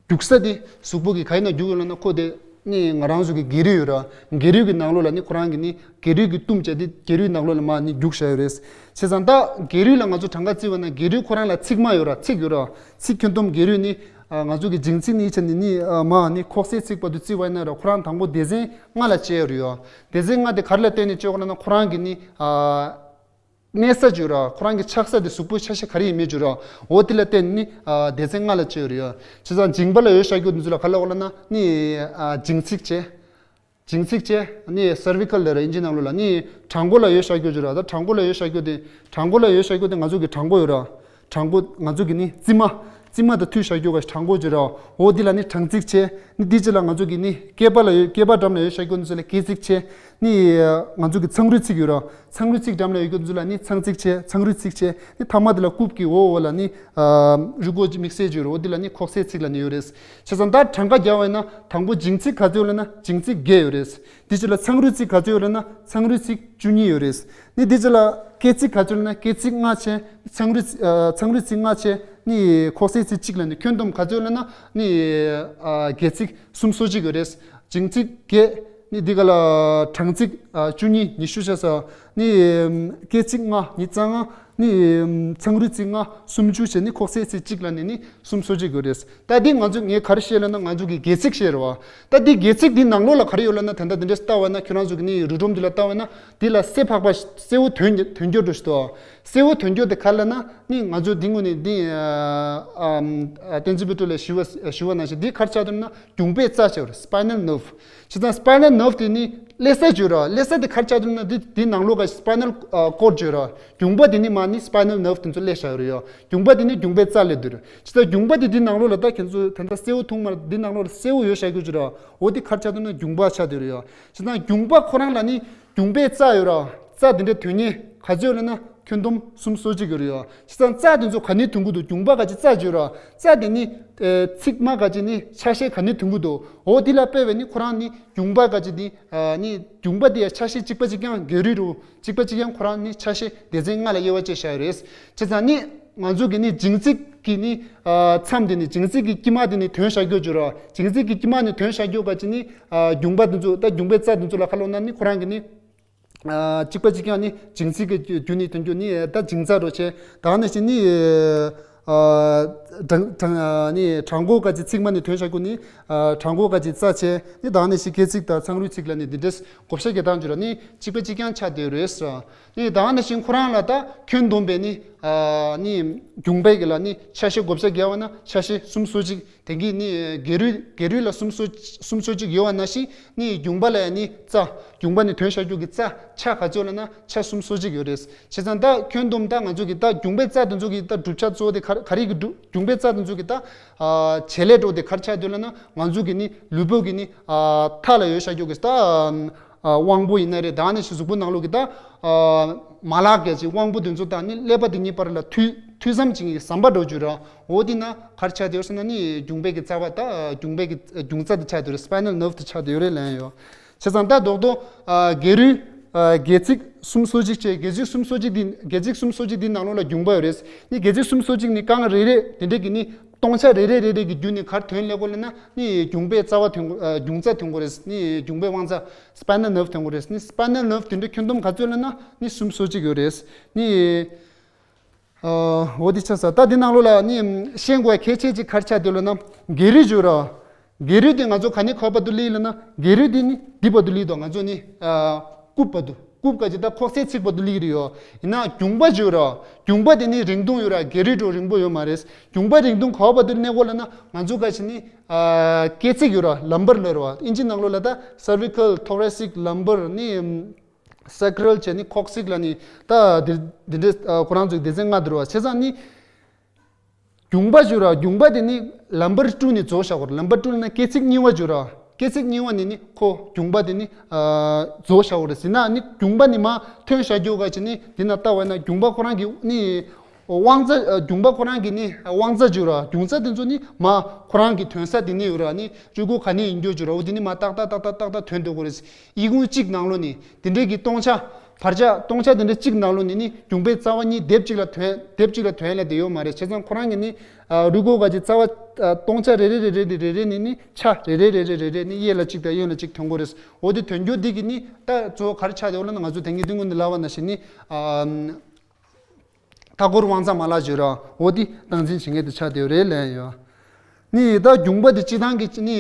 རྒྱུག་ས་དེ་གཟུགས་པོ་གི་ག་ཡིན་ན་རྒྱུག་ཡོད་ལབ་ན་ཁོ་དེ་ནི་ང་རང་ཚོ་གི་སྒལ་རུས་ཡོད་ར། སྒལ་རུས་ཀྱི་ནང་ལོགས་ལ་ནི་ཁོ་རང་གི་ནི་སྒལ་རུས་ཀྱི་གཏུམ་བྱས་ཏེ་སྒལ་རུས་ནང་ལོགས་ལ་མར་ནི་རྒྱུག་བཞག་ཡོད་རེད། བྱས་ཙང་ད་སྒལ་རུས་ལ་ང་ཚོ་གྲངས་ཀ་བརྩི་བ་ན་སྒལ་རུས་ཁོ་རང་ལ་ཚིགས་མ་ཡོད་ར། ཚིགས་ཡོད་ར། ཚིགས་ཁྱོན་བསྡོམས་སྒལ་རུས་ནི་ང་ཚོ་གི་མཇིང་ཚིགས་ནི་ཆ་ནི་ནི་མར་ནི་ཁོག་སེ་ཚིགས་བར་དུ་བརྩི་བ་ཡིན་ན་ར་ཁོ་རང་དང་པོ་སྡེ་ཚན་ལྔ་ལ་ཕྱེ་ཡོད་རེད་ཡ། སྡེ་ཚན་ལྔ་དེ་ག་རེ་ལ་བརྟེན་ནས་ཕྱེ་དགོས་ལབ་ན་ཁོ་རང་གི་ནི་ཨ། གནས་ས་ཅིག་ཡོད་ར། ཁོ་རང་གི་ཆགས་ས་དེ་གཟུགས་པོའི་ཆ་ཤས་ག་རེ་ཡིན་མིན་ཅིག་ཡོད་ར། འོ་དེ་ལ་བརྟེན་ནས་ཨ། སྡེ་ཚན་ལྔ་ལ་ཕྱེ་ཡོད་རེད་ཡ། བྱས་ཙང་མཇིང་པ་ལ་ཡོད་བཞག་རྒྱུ་འདི་ཚོ་ལ་ག་ལབ་དགོས་ལབ་ན་ནི་ཨ། མཇིང་ཚིགས་བྱས། མཇིང་ཚིགས་བྱས་ནི་སེར་བི་ཀལ་ལབ་ར་ཨིན་ཇི་ནང་ལོགས་ལ། ནི་བྲང་ཁོག་ལ་ཡོད་བཞག་རྒྱུ་ཅིག་ཡོད་ར། ད་བྲང་ཁོག་ལ་ཡོད་བཞག་རྒྱུ་དེ་བྲང་ཁོག་ལ་ཡོད་བཞག་རྒྱུ་དེ་ང་ཚོ་གི་བྲང་ཁོག་ཡོད་ར། བྲང་ཁོག་ང་ཚོ་གི་ནི་རྩིབ་མ། རྩིབ་མ་དང་མཐུད་བཞག་རྒྱུ་ག་བྲང་ཁོག་ཅིག་ཡོད་ར། འོ་འདི་ལ་ནི་བྲང་ཚིགས་བྱས། ནི་འདི་ཅིག་ལ་ང་ཚོ་གི་ནི་སྐེད་པ་ལ་ཡོད། སྐེད་པ་འགྲམ་ལ་ཡོད་བཞག་རྒྱུ་འདི་ཚོ་ལ་སྐེད་ཚིགས་བྱས། ནི་ང་ཚོ་གི་ཚངས་རུས་ཚིགས་ཡོད་ར། ཚངས་རུས་ཚིགས་འགྲམ་ལ་ཡོད་རྒྱུ་འདི་ཚོ་ལ་ནི་ཚངས་ཚིགས་བྱས། ཚངས་རུས་ཚིགས་བྱས། ནི་ཐ་མ་དེ་ལ་རྐུབ་ཀྱི་འོག་འོག་ལ་ནི་ཨ། རུས་ཁོག་ཅིག་དམིགས་བསལ་ཅིག་ཡོད་ར། འོ་འདི་ལ་ནི་ཁོག་སེ་ཚིགས་ལབ་ནི་ཡོད་རེད། བྱས་ཙང་ད་གྲངས་ཀ་རྒྱག་པ་ཡིན་ན་དང་པོ་མཇིང་ཚིགས་ག་ཚོད་ཡོད་ལབ་ན་མཇིང་ཚིགས་བརྒྱད་ཡོད་རེད། འདི་ཅིག་ལ་ཚངས་རུས་ཚིགས་ག་ཚོད་ཡོད་ལབ་ན་ཚངས་རུས་ཚིགས་བཅུ་གཉིས་ཡོད་རེད། ནི་འདི་ཅིག་ལ་སྐེད་ཚིགས་ག་ཚོད་ཡོད་ལབ་ན་སྐེད་ཚིགས་ལྔ་བྱས། ཚངས་རུས་ཚིགས་ཨ། ཚངས་རུས་ཚིགས་ལྔ་བྱས། ནི་ཁོག་སེ་ཚིགས་གཅིག་ལ་ནི་ཁྱོན་བསྡོམས་ག་ཚོད་ཡོད་ལབ་ན་ནི་ཨ། སྒལ་ཚིགས་སུམ་ཅུ་སོ་གཅིག་ཡོད་རེད། མཇིང་ཚིགས་བརྒྱད། ནི་འདི་ག་ལ་བྲང་ཚིགས་ཨ། བཅུ་གཉིས་ཉི་ཤུ་བྱས་ས། ནི་སྐེད་ཚིགས་ལྔ་ཉི་ཤུ་རྩ་ལྔ། ནི་ཚངས་རུས་ཚིགས་ལྔ་སུམ་ཅུ་བྱས། ནི་ཁོག་སེ་ཚིགས་གཅིག་ལ་ནི་ནི་སུམ་ཅུ་སོ་གཅིག་ཡོད་རེད། ད་འདི་ང་ཚོ་ངས་ག་རེ་བཤད་ལབ་ན་ང་ཚོ་གི་སྒལ་ཚིགས་བཤད་རེད་བ། ད་འདི་སྒལ་ཚིགས་འདི་ནང་ལོགས་ལ་ག་རེ་ཡོད་ལབ་ན་ད་ལྟ་འདི་འདྲས་ལྟ་བ་ན་ཁྱོད་རང་ཚོ་གི་ནི་རུས་སྒྲོམ་འདི་ལ་ལྟ་བ་ན་འདི་ལ་སེར་ཕག་པ་སེར་པོ་ཐོན་ཐོན་རྒྱུ་འདྲ་ཞིག་འདུག་སེར་པོ་ཐོན་རྒྱུ་དེ་ག་རེ་ལབ་ན་ནི་ང་ཚོ་འདི་སྔོན་ནས་འདི་ཨ་ཨ་བསྟན་འཛིན་དཔལ་སྒྲོན་ལགས་ཞུ་བ་ཞུ་བ་ནང་བཞིན་འདི་ག་རེ་ཆགས་འདུག་ན་རྒྱུང་པའི་རྩ་ཆགས་རེད། སི་པའི་ནལ་ནརབ། བྱས་ཙང་སི་པའི་ནལ་ནརབ་དེ་ནི་ཀླད་རྩ་བརྗོད་ར། ཀླད་རྩ་དེ་ག་རེ་ཆགས་འདུག་ན་འདི་འདི་ནང་ལོགས་ཀ་སི་པའི་ནལ་ཀོཌ་བརྗོད་ར། རྒྱུང་པ་དེ་ནི་མ་ནི་སི་པའི་ནལ་ནརབ་དེ་ཚོ་སླེབས་བཞག་ཡོད་རེད་ཡོ། རྒྱུང་པ་དེ་ནི་རྒྱུང་པའི་རྩ་སླེབས་འདུག་རེད། བྱས་ཙང་རྒྱུང་པ་དེ་འདི་ནང་ལོགས་ལ་ད་ཁྱེད་ཚོ་ད་ལྟ་སེར་པོ་ཐུང་མ་འདི་ནང་ལོགས་ལ་སེར་པོ་ཡོད་བཞག་རྒྱུ་ཅིག་ར། འོ་དེ་ག་རེ་ཆགས་འདུག་ན་རྒྱུང་པ་ཆགས་འདུག་རེད་ཡོ། བྱས་ཙང་རྒྱུང་པ་ཁོ་རང་ལ་ནི་རྒྱུང་པའི་རྩ་ཡོད་ར། རྩ་དེ་འདྲ་དོན་གཉེར་ག་ཚོད་ཡོད་ལབ་ན་ཁྱོན་བསྡོམས་སུམ་ཅུ་སོ་གཅིག་ཡོད་རེད་ཡོ། བྱས་ཙང་རྩ་དེ་ཚོ་ག་ནས་ཐོན་གྱི་འདུག་རྒྱུང་པ་ག་ཅིག་རྩ་བརྗོད་ར། རྩ་དེ་ནི་ཨེ་ཚིགས་མ་ག་ཅིག་ནི་ཆ་ཤས་ག་ནས་ཐོན་གྱི་འདུག་འོ་དེ་ལ་དཔེ་བས་ནི་ཁོ་རང་ནི་རྒྱུང་པ་ག་ཅིག་ནི་ཨ་ནི་རྒྱུང་པ་དེ་ཡ་ཆ་ཤས་གཅིག་པ་གཅིག་རྐྱང་བརྒྱད་རུས་རུ་གཅིག་པ་གཅིག་རྐྱང་ཁོ་རང་ནི་ཆ་ཤས་སྡེ་ཚན་ལྔ་ལ་དབྱེ་བ་ཕྱེ་བཞག་ཡོད་རེད། བྱས་ཙང་ནི་ང་ཚོ་གི་ནི་སྦྱིན་ཚིགས་ཀྱི་ནི་ཨ་མཚམས་དེ་ནི་སྦྱིན་ཚིགས་ཀྱི་དཀྱིལ་མ་དེ་ནི་ཐོན་བཞག་རྒྱུ་བརྗོད་ར། སྦྱིན་ཚིགས་ཀྱི་དཀྱིལ་མ་ནི་ཐོན་བཞག་རྒྱུ་ག་ཅིག་ནི་ཨ་རྒྱུང་པ་དེ་ཚོ་ད་རྒྱུང་པའི་རྩ་དེ་ཚོ་ལ་ཁ་ལོག་ན་ནི་ཁོ་རང་གི་ནི། ཨ་གཅིག་པ་གཅིག་རྐྱང་ནི་སྦྱིན་ཚིགས་ཀྱི་རྒྱུ་ནི་དོན་རྒྱུ་ནི་ད་སྦྱིན་རྩ་རོ་ཆེ། ད་ནི་ཞིག་ནི་ཨ་གྲངས་གྲངས་ནི་གྲངས་འགོ་ག་ཅིག་ཚིགས་མ་ནི་ཐོན་བཞག་རྒྱུ་ནི་ཨ་གྲངས་འགོ་ག་ཅིག་རྩ་ཆེ་ནི། ད་ནི་ཞིག་སྐྱེད་ཚིག་དང་ཚངས་རུས་ཚིག་ལ་ནི་འདི་འདྲས་བགོ་བཤའ་རྒྱག་སྟངས་བརྗོད་ར་ནི་གཅིག་པ་གཅིག་རྐྱང་ཆགས་བསྡད་རེད་ཟེར། ནི་ད་ནི་ཞིག་ཁོ་རང་ལ་ད་ཁྱོན་བསྡོམས་པས་ནི་ཨ་ནི་རྒྱུང་པའི་གི་ལ་ནི་ཆ་ཤས་བགོ་བཤའ་རྒྱག་པ་ན་ཆ་ཤས་སུམ་ཅུ་སོ་གཅིག་དེང་གི་ནི་བརྒྱད་རུས་བརྒྱད་རུས་ལ་སུམ་ཅུ་སོ་སུམ་ཅུ་སོ་གཅིག་ཡོད་པ་ནང་བཞིན་ནི་རྒྱུང་པ་ལ་ཡང་ནི་རྩ། རྒྱུང་པ་ནི་ཐོན་བཞག་རྒྱུ་གི་རྩ་ཆ་ག་ཚོད་ལབ་ན་ཆ་སུམ་ཅུ་སོ་གཅིག་ཡོད་རེད། བྱས་ཙང་ད་ཁྱོན་བསྡོམས་ད་ང་ཚོ་གི་ད་རྒྱུང་པའི་རྩ་དེ་ཚོ་གི་ད་གྲུབ་ཆ་གཙོ་བོ་དེ་ག་ག་རེ་གི་གྲུབ་རྒྱུང་པའི་རྩ་དེ་ཚོ་གི་ད་ཨ་བྱེད་ལས་འགྲོ་དེ་ག་རེ་ཆགས་འདུག་ལབ་ན་ང་ཚོ་གི་ནི་ལུས་པོ་གི་ནི་ཨ་མཐའ་ལ་ཡོད་བཞག་རྒྱུ་གི་ད་ཨ་དབང་པོ་ཡིན་ན་རེད། ད་ནི་ཞིག་གཟུགས་པོ་ནང་ལོགས་གི་ད་ཨ་མ་ལག་གི་ཅིག་དབང་པོ་དེ་ཚོ་དང་ནི་ཀླད་པ་དེ་གཉིས་བར་ལ་མཐུད་མཐུད་མཚམས་ཅིག་གི་ཟམ་པ་འགྲོ་རྒྱུ་ར། འོ་དེ་ན་ག་རེ་ཆགས་བསྡད་ཡོད་ཟེར་ན་ནི་རྒྱུང་པའི་གི་རྩ་བ་ད་རྒྱུང་པའི་གི་རྒྱུང་རྩ་དེ་ཆགས་བསྡད་ཡོད་རེད། སི་པའི་ནལ་ནརབ་དེ་ཆགས་བསྡད་ཡོད་རེད་ལབ་ཡོད། བྱས་ཙང་ད་རྡོག་རྡོག་ཨ་བརྒྱད་རུས་ཨ་སྒལ་ཚིགས་སུམ་ཅུ་སོ་གཅིག་བྱས། སྒལ་ཚིགས་སུམ་ཅུ་སོ་གཅིག་འདི་སྒལ་ཚིགས་སུམ་ཅུ་སོ་གཅིག་འདི་ནང་ལོགས་ལ་རྒྱུང་པ་ཡོད་རེད། ནི་སྒལ་ཚིགས་སུམ་ཅུ་སོ་གཅིག་ནི་རྐང་རེ་རེ་དེ་འདྲས་ཀྱི་ནི་སྟོང་ཆ་རེ་རེ་རེ་རེ་གི་བརྒྱུད་ནས་ག་རེ་ཐོན་སླེབས་དགོས་ལབ་ན་ནི་རྒྱུང་པའི་རྩ་བ་ཐོན་དགོས། ཨ་རྒྱུང་རྩ་ཐོན་དགོས་རེད། ནི་རྒྱུང་པའི་དབང་རྩ་སི་པའི་ནལ་ནརབ་ཐོན་དགོས་རེད། ནི་སི་པའི་ནལ་ནརབ་དེ་འདྲས་ཁྱོན་བསྡོམས་ག་ཚོད་ལབ་ན་ནི་སུམ་ཅུ་སོ་གཅིག་ཡོད་རེད། ནི་ཨ་འོ་དེ་ཆགས་ས། ད་འདི་ནང་ལོགས་ལ་ནི་ཤེས་དགོས་གལ་ཆེ་ཅིག་ག་རེ་ཆགས་བསྡད་ལབ་ན་བརྒྱད་རུས་བརྗོད་ར། བརྒྱད་རུས་དེ་ང་ཚོ་ག་ནས་ག་བར་དུ་སླེབས་ལབ་ན་བརྒྱད་རུས་དེ་ནི་འདི་བར་དུ་སླེབས་འདུག་ང་ཚོ་ནི་ཨ་རྐུབ་བར་དུ་རྐུབ་ག་ཅིག་ད་ཁོག་སེ་ཚིགས་བར་དུ་སླེབས་ཀྱི་རེད་ཡོ། ཡིན་ན་རྒྱུང་པ་བརྗོད་ར། རྒྱུང་པ་དེ་ནི་རིང་ཐུང་ཡོད་ར། བརྒྱད་རུས་འགྲོ་རིང་པོ་ཡོད་མ་རེད། རྒྱུང་པ་རིང་ཐུང་ག་བར་དུ་གནས་དགོས་ལབ་ན་ང་ཚོ་ག་ཅིག་ནི་ཨ་སྐེ་ཚིགས་ཡོད་ར། ལམ་བར་ལབ་ར་བ། ཨིན་ཇི་ནང་ལོགས་ལ་ད་སར་ཝི་ཀལ་ཐོ་རེ་སིག་ལམ་བར་ནི་སེ་ཀྲལ་བྱས་ནི་ཁོག་སེག་ལ་ནི་ད་འདི་འདི་འདྲའི་ཨ་ཁོ་རང་ཚོའི་སྡེ་ཚན་ལྔ་འདུག་ར་བ། བྱས་ཙང་ནི་རྒྱུང་པ་བརྗོད་ར། རྒྱུང་པ་དེ་ནི་ལམ་བར་དཀྲུགས་ནས་རྫོགས་བཞག་གོ་ར། ལམ་བར་དཀྲུགས་ན་སྐེ་ཚིགས་གཉིས་པ་བརྗོད་ར། སྐེ་ཚིགས་གཉིས་པ་ནི་ནི་ཁོ་རྒྱུང་པ་དེ་ནི་ཨ་རྫོགས་བཞག་གོ་ར། ཟིན་ན་ནི་རྒྱུང་པ་ནི་མ་ཐོན་བཞག་རྒྱུ་ག་ཅིག་ནི་འདི་ན་ལྟ་བ་ན་རྒྱུང་པ་ཁོ་རང་གི་ནི་དབང་རྩ། ཨ་རྒྱུང་པ་ཁོ་རང་གི་ནི་དབང་རྩ་བརྗོད་ར། རྒྱུང་རྩ་དེ་ཚོ་ནི་མ་ཁོ་རང་གི་ཐོན་ས་དེ་ནི་ཡོད་ར། ནི་སྤྲུལ་སྐུ་ག་ནས་ཡིན་རྒྱུ་བརྗོད་ར། འོ་དེ་ནི་མ་ཏག་ཏག་ཏག་ཏག་ཏག་ཏག་ཐོན་འགྲོ་གོ་ར། ཡིག་ཁུངས་གཅིག་ནང་ལོགས་ནས་དེ་འདྲའི་གི་སྟོང་ཆ་བར་ཆ་སྟོང་ཆ་དེ་འདྲ་གཅིག་ནང་ལོགས་ནས་ནི་རྒྱུང་པའི་རྩ་བ་གཉིས་སྡེབ་གཅིག་ལ་ཐོན་སྡེབ་གཅིག་ལ་ཐོན་ལ་དེ་ཡོད་མ་རེད། བྱས་ཙང་ཁོ་རང་གི་ནི་ཨ་རུས་ཁོག་ག་ཅིག་རྩ་བ་ཨ་སྟོང་ཆ་རེ་རེ་རེ་རེ་ནས་རེ་རེ་ནས་ནི་ཆ་རེ་རེ་རེ་རེ་རེ་རེ་ནི་གཡས་ལ་གཅིག་དང་གཡོན་ལ་གཅིག་ཐོན་གོ་རེད། འོ་དེ་ཐོན་རྒྱུ་འདི་གི་ནི་ད་གཙོ་བོ་ག་རེ་ཆགས་ཡོད་ལབ་ན་ང་ཚོ་དེང་གི་དུས་ངོ་ནས་ལབ་པ་ནང་བཞིན་ནི་ཨ་མཐའ་འཁོར་དབང་རྩ་མ་ལག་བརྗོད་ར། འོ་དེ་སྟངས་འཛིན་བྱེད་མཁན་དེ་ཆགས་བསྡད་ཡོད་རེད་ལབ་ཡོད། ནི་ད་རྒྱུང་པ་དེ་སྤྱི་བཏང་གི་ནི་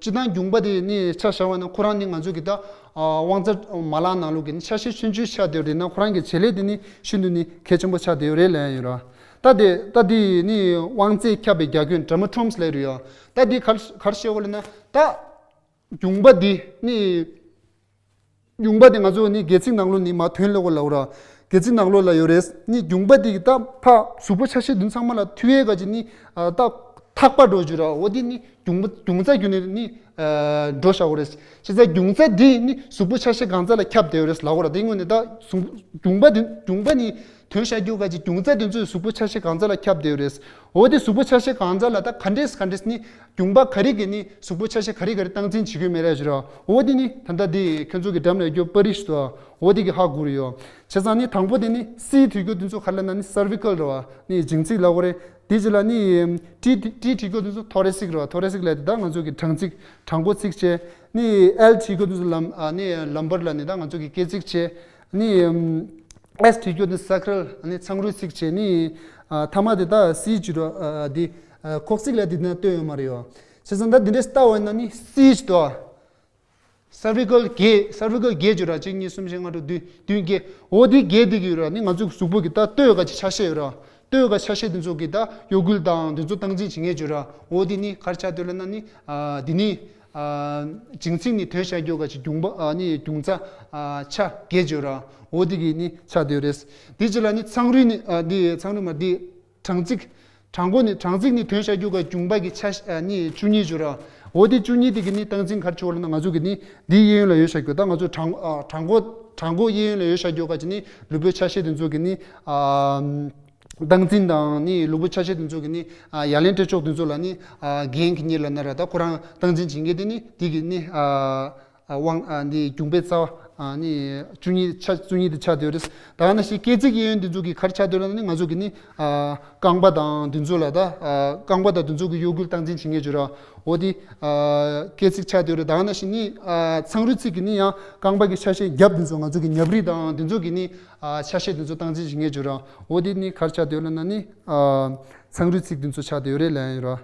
སྤྱི་བཏང་རྒྱུང་པ་དེ་ནི་ཆ་བཞག་པ་ན་ཁོ་རང་ནི་ང་ཚོ་གི་ད་ཨ་དབང་རྩ་མ་ལག་ནང་ལོགས་ཀྱི་ནི་ཆ་ཤས་ཆུང་ཆུང་ཆགས་བསྡད་ཡོད་རེད་ན་ཁོ་རང་གི་བྱེད་ལས་དེ་ནི་ཤིན་ཏུ་ནི་གལ་ཆེན་པོ་ཆགས་བསྡད་ཡོད་རེད་ལབ་ཡོད་ར། ད་དེ་ད་དེ་ནི་དབང་རྩའི་ཁྱབ་པའི་རྒྱ་ཁྱོན་ཌར་མ་ཊོ་ནམ་ལབ་ཡོད་རེད་ཡ། ད་དེ་ག་ག་རེ་བཤད་དགོས་ལབ་ན་ད་རྒྱུང་པ་དེ་ནི། རྒྱུང་པ་དེ་ང་ཚོ་ནི་སྒལ་ཚིགས་ནང་ལོགས་ནི་མར་ཐོན་ལེ་གོ་ལབ་ར། སྒལ་ཚིགས་ནང་ལོགས་ལ་ཡོད་རེད། ནི་རྒྱུང་པ་དེ་གི་ད་ཕ་གཟུགས་པོ་ཆ་ཤས་བདུན་ཚང་མ་ལ་ཐུག་ཡས་ག་ཅིག་ནི་ཨ་ད་ཐག་པ་འགྲོ་རྒྱུ་ར། འོ་དེ་ནི་རྒྱུང་པ་རྒྱུང་རྩ་བརྒྱུད་ནས་ནི་ཨ་འགྲོ་བཞག་གོ་རེད། བྱས་ཙང་རྒྱུང་རྩ་དེ་ནི་གཟུགས་པོ་ཆ་ཤས་གང་ཚ་ལ་ཁྱབ་བསྡད་ཡོད་རེད་ལབ་གོ་ར། དེ་སྔོན་ནས་ད་གཟུགས་རྒྱུང་པ་དེ་རྒྱུང་པ་ནི་ཐོན་བཞག་རྒྱུ་ག་ཅིག་རྒྱུང་རྩ་དེ་ཚོས་གཟུགས་པོ་ཆ་ཤས་གང་ཚ་ལ་ཁྱབ་བསྡད་ཡོད་རེད། འོ་དེ་གཟུགས་པོ་ཆ་ཤས་གང་ཚ་ལ་ད་ག་འདྲས་ག་འདྲས་ནི་རྒྱུང་པ་ག་རེ་གི་ནི་གཟུགས་པོ་ཆ་ཤས་ག་རེ་ག་རེ་སྟངས་འཛིན་བྱེད་ཀྱི་ཡོད་མེད་རེད་ཞུ་ར། འོ་དེ་ནི་ད་ལྟ་དེ་ཁྱོད་ཚོ་གི་འགྲམ་ལ་ཡོད་རྒྱུ་པར་རིས་ཤིག་འདུག་འོ་དེ་གི་ཧ་གོ་རེད་ཡོ། བྱས་ཙང་ནི་དང་པོ་དེ་ནི་སི་བྲིས་རྒྱུ་དེ་ཚོ་ག་རེ་ལབ་ན་ནི་སར་ཝི་ཀལ་རེད་བ། ནི་སྦྱིན་ཚིགས་ལབ་གོ་རེད། དེ་རྗེས་ལ་ནི་ཊི་ཊི་བྲིས་རྒྱུ་དེ་ཚོ་ཐོ་རེ་སིག་རེད་བ། ཐོ་རེ་སིག་ལབ་དེ་ད་ང་ཚོ་གི་བྲང་ཚིགས་བྲང་ཁོག་ཚིགས་བྱས། ནི་ཨེལ་བྲིས་རྒྱུ་དེ་ཚོ་ལམ་ཨ་ནི་ལམ་བར་ལ་ནི་ད་ང་ཚོ་གི་སྐེ་ཚིགས་བྱས། ནི་ཨེས་བྲིས་རྒྱུ་ནི་སེ་ཀྲལ་ནི་ཚངས་རུས་ཚིགས་བྱས་ནི་ཨ་ཐ་མ་དེ་ད་སི་བྲིས་ར་ཨ་དེ་ཨ་ཁོག་ཚིགས་ལ་དེ་ན་སྟོན་ཡོད་མ་རེད་ཡོ། བྱས་ཙང་ད་དེ་འདྲས་ལྟ་བ་ཡིན་ན་ནི་སི་བྲིས་དོ། སར་བི་ཀལ་བརྒྱད། སར་བི་ཀལ་བརྒྱད་བརྗོད་ར། གཅིག་གཉིས་གསུམ་བཞི་ལྔ་དྲུག་བདུན། བདུན་བརྒྱད། འོ་དེ་བརྒྱད་དེ་གི་ཡོད་ར། ནི་ང་ཚོ་གི་གཟུགས་པོ་གི་ད་ལྟོས་ག་ཅིག་ཆ་ཤས་ཡོད་ར། ལྟོས་ག་ཆ་ཤས་དེ་ཚོ་གི་ད་གཡོ་འགུལ་དང་དེ་ཚོ་སྟངས་འཛིན་བྱེད་མཁན་བརྗོད་ར། འོ་དེ་ནི་ག་རེ་ཆགས་བསྡད་ཡོད་ལབ་ན་ནི་ཨ་དེ་ནི་ཨ་བྱང་ཚིག་ནི་དོན་བཤད་རྒྱུ་ག་ཅིག་རྒྱུང་པ་ཨ་ནི་རྒྱུང་ཚ་ཨ་ཆ་བརྒྱད་བརྗོད་ར། འོ་དེ་གི་ནི་ཆགས་བསྡད་ཡོད་རེད། དེ་ཅི་ལ་ནི་ཚངས་རུས་ནི་ཨ་དེ་ཚངས་རུས་མ་དེ། གྲངས་ཚིག་གྲངས་འགོ་ནི། གྲངས་ཚིག་ནི་དོན་བཤད་རྒྱུ་ག་རྒྱུང་པ་གི་ཆ་ཤས་ཨ་ནི་བཅུ་གཉིས་བརྗོད་ར། འོ་དེ་བཅུ་གཉིས་དེ་གི་ནི་སྟངས་འཛིན་ག་རེ་བྱེད་དགོས་ལབ་ན། ང་ཚོ་གི་ནི་འདིའི་གཡས་གཡོན་ལ་ཡོད་བཞག་རྒྱུ། ད་ང་ཚོ་གྲངས་ཨ་གྲངས་འགོ་གྲངས་འགོ་གཡས་གཡོན་ལ་ཡོད་བཞག་རྒྱུ་ག་ཅིག་ནི་ལུས་པོའི་ཆ་ཤས་དེ་ཚོ་གི་ནི་ཨ་སྟངས་འཛིན་དང་ནི་ལུས་པོའི་ཆ་ཤས་དེ་ཚོ་གི་ནི་ཨ་ཡ་ལན་སྤྲད་ཕྱོགས་དེ་ཚོ་ལ་ནི་ཨ་འགན་གི་གཉེར་ལབ་ན་ར། ད་ཁོ་རང་སྟངས་འཛིན་བྱེད་མཁན་དེ་ནི་དེ་གི་ནི་ཨ་ཨ་དབང་ཨ་འདི་རྒྱུང་པའི་རྩ་བ་ཨ་ནི་བཅུ་གཉིས་ཆ་བཅུ་གཉིས་དེ་ཆགས་བསྡད་ཡོད་རེད། ད་ག་ནང་བཞིན་སྐྱེ་ཚིག་གཡས་གཡོན་དེ་ཚོ་གི་ག་རེ་ཆགས་བསྡད་ཡོད་ལབ་ན་ནི་ང་ཚོ་གི་ནི་ཨ་རྐང་པ་དང་དེ་ཚོ་ལ་ད་ཨ་རྐང་པ་དང་དེ་ཚོ་གི་གཡོ་འགུལ་སྟངས་འཛིན་བྱེད་མཁན་བརྗོད་ར། འོ་དེ་ཨ་སྐྱེ་ཚིག་ཆགས་བསྡད་ཡོད་རེད། ད་ག་ནང་བཞིན་ནི་ཨ་ཚངས་རུས་ཚིག་གི་ནི་ཡང་རྐང་པ་གི་ཆ་ཤས་རྒྱབ་དེ་ཚོ། ང་ཚོ་གི་རྒྱབ་རིས་དང་དེ་ཚོ་གི་ནི་ཨ་ཆ་ཤས་དེ་ཚོ་སྟངས་འཛིན་བྱེད་མཁན་བརྗོད་ར། འོ་དེ་ནི་ག་རེ་ཆགས་བསྡད་ཡོད་ལབ་ན་ནི་ཨ་ཚངས་རུས་ཚིག་དེ་ཚོ་ཆགས་བསྡད་ཡོད་རེད་ལབ་ཡ་ཡོད་ར།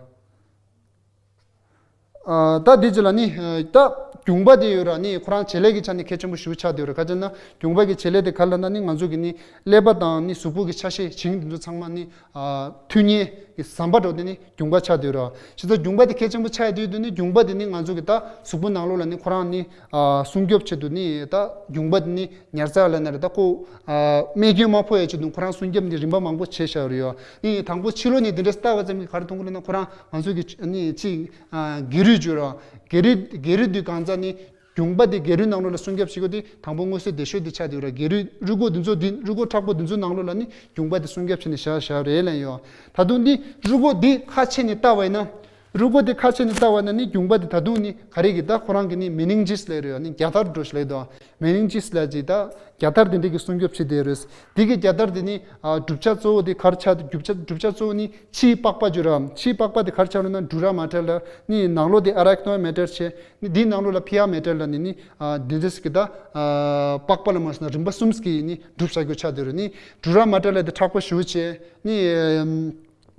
ཨ་ད་འདི་ཅི་ལ་ནི་ཨ་ད་རྒྱུང་པ་དེ་ཡོད་ར། ནི་ཁོ་རང་བྱེད་ལས་ཀྱི་ཆ་ནས་གལ་ཆེན་པོ་ཞེ་པོ་ཆགས་བསྡད་ཡོད་ར། ག་ཅི་ན་རྒྱུང་པ་གི་བྱེད་ལས་དེ་ག་ལ་ན་ནི་ང་ཚོ་གི་ནི་ཀླད་པ་དང་ནི་གཟུགས་པོ་གི་ཆ་ཤས་བྱིངས་དེ་ཚོ་ཚང་མ་ནི་ཨ་མཐུད་མཁན་གི་ཟམ་པ་འདྲ་བོ་དེ་ནི་རྒྱུང་པ་ཆགས་བསྡད་ཡོད་ར། ཞེ་ས་རྒྱུང་པ་དེ་གལ་ཆེན་པོ་ཆགས་ཡོད་དུས་དེ་ནི་རྒྱུང་པ་དེ་ནི་ང་ཚོ་གི་ད་གཟུགས་པོ་ནང་ལོགས་ལ་ནི་ཁོ་རང་ནི་ཨ་སྲུང་སྐྱོབ་ཆེད་དུ་ནི་ད་རྒྱུང་པ་དེ་ནི་ཉར་ཚགས་ལ་ན་རེ་ད་ཁོ་ཨ་རྨས་སྐྱོན་མ་ཕོག་ཡ་ཆེད་དུ་ཁོ་རང་སྲུང་སྐྱོབ་ནི་རིམ་པ་མང་པོ་བྱས་བཞག་ཡོད་རེད་ཡ། ནི་དང་པོ་ཕྱི་ལོགས་ནས་དེ་འདྲ་ལྟ་བ་ཙམ་གྱིས་ག་རེ་མཐོང་གི་ལབ་ན། ཁོ་རང་ང་ཚོ་གི་ནི་ཅིག་ཨ་སྒལ་རུས་བརྗོད་ར། སྒལ་རུས་སྒལ་རུས་དེ་གང་ཙམ་ནི་རྒྱུང་པ་དེ་སྒལ་རུས་ནང་ལོགས་ལ་སྲུང་སྐྱོབ་བྱེད་དགོས་དེ་དང་པོ་མངོན་གསལ་དོད་ཤོས་དེ་ཆགས་བསྡད་ཡོད་ར། སྒལ་རུས་རུས་ཁོག་དེ་ཚོ་དེ་རུས་ཁོག་མཁྲེགས་པོ་དེ་ཚོ་ནང་ལོགས་ལ་ནི་རྒྱུང་པ་དེ་སྲུང་སྐྱོབ་བྱས་ནས་བཞག་བཞག་རེད་ལབ་ཡོད། ད་དུང་འདི་རུས་ཁོག་དེ་ཁ་ཕྱེ་ནས་ལྟ་བ་ཡིན་ན། རུས་ཁོག་དེ་ཁ་ཕྱེ་ནས་ལྟ་བ་ན་ནི་རྒྱུང་པ་དེ་ད་དུང་ནི་ག་རེ་གི་ད་ཁོ་རང་གི་ནི་མེ་ནིང་ཇིས་ལབ་རེད་ཡ། ནི་རྒྱ་དར་འདྲ་ཞིག་ལབ་འདུག་མེ་ནིང་ཇིས་ལབ་ཅིག་ད་རྒྱ་དར་དེ་འདྲ་གི་སྲུང་སྐྱོབ་བྱེད་བསྡད་རེད། དེ་གི་རྒྱ་དར་དེ་ནི་ཨ་གྲུབ་ཆ་གཙོ་བོ་དེ་ག་རེ་ཆགས། གྲུབ་ཆ་གྲུབ་ཆ་གཙོ་བོ་ནི་ཕྱིའི་པགས་པ་བརྗོད་ར། ཕྱིའི་པགས་པ་དེ་ག་རེ་ཆགས་ལབ་ན་ཌུ་ར་མ་ཊར་ལབ། ནི་ནང་ལོགས་དེ་ཨ་རེག་ནོ་མེ་ཊར་བྱས། ནི་དེའི་ནང་ལོགས་ལ་ཕི་ཡ་མེ་ཊར་ལབ་ནི་ནི་ཨ་དེ་འདྲ་ཞིག་གི་ད་ཨ་པགས་པ་ལ་མ་སོང་ན་རིམ་པ་གསུམ་ཞིག་གི་ནི་གྲུབ་ཆ་རྒྱུ་ཆགས་བསྡད་རེད། ནི་ཌུ་ར་མ་ཊར་ལབ་དེ་མཁྲེགས་པོ་ཞེ་པོ་བྱས། ནི་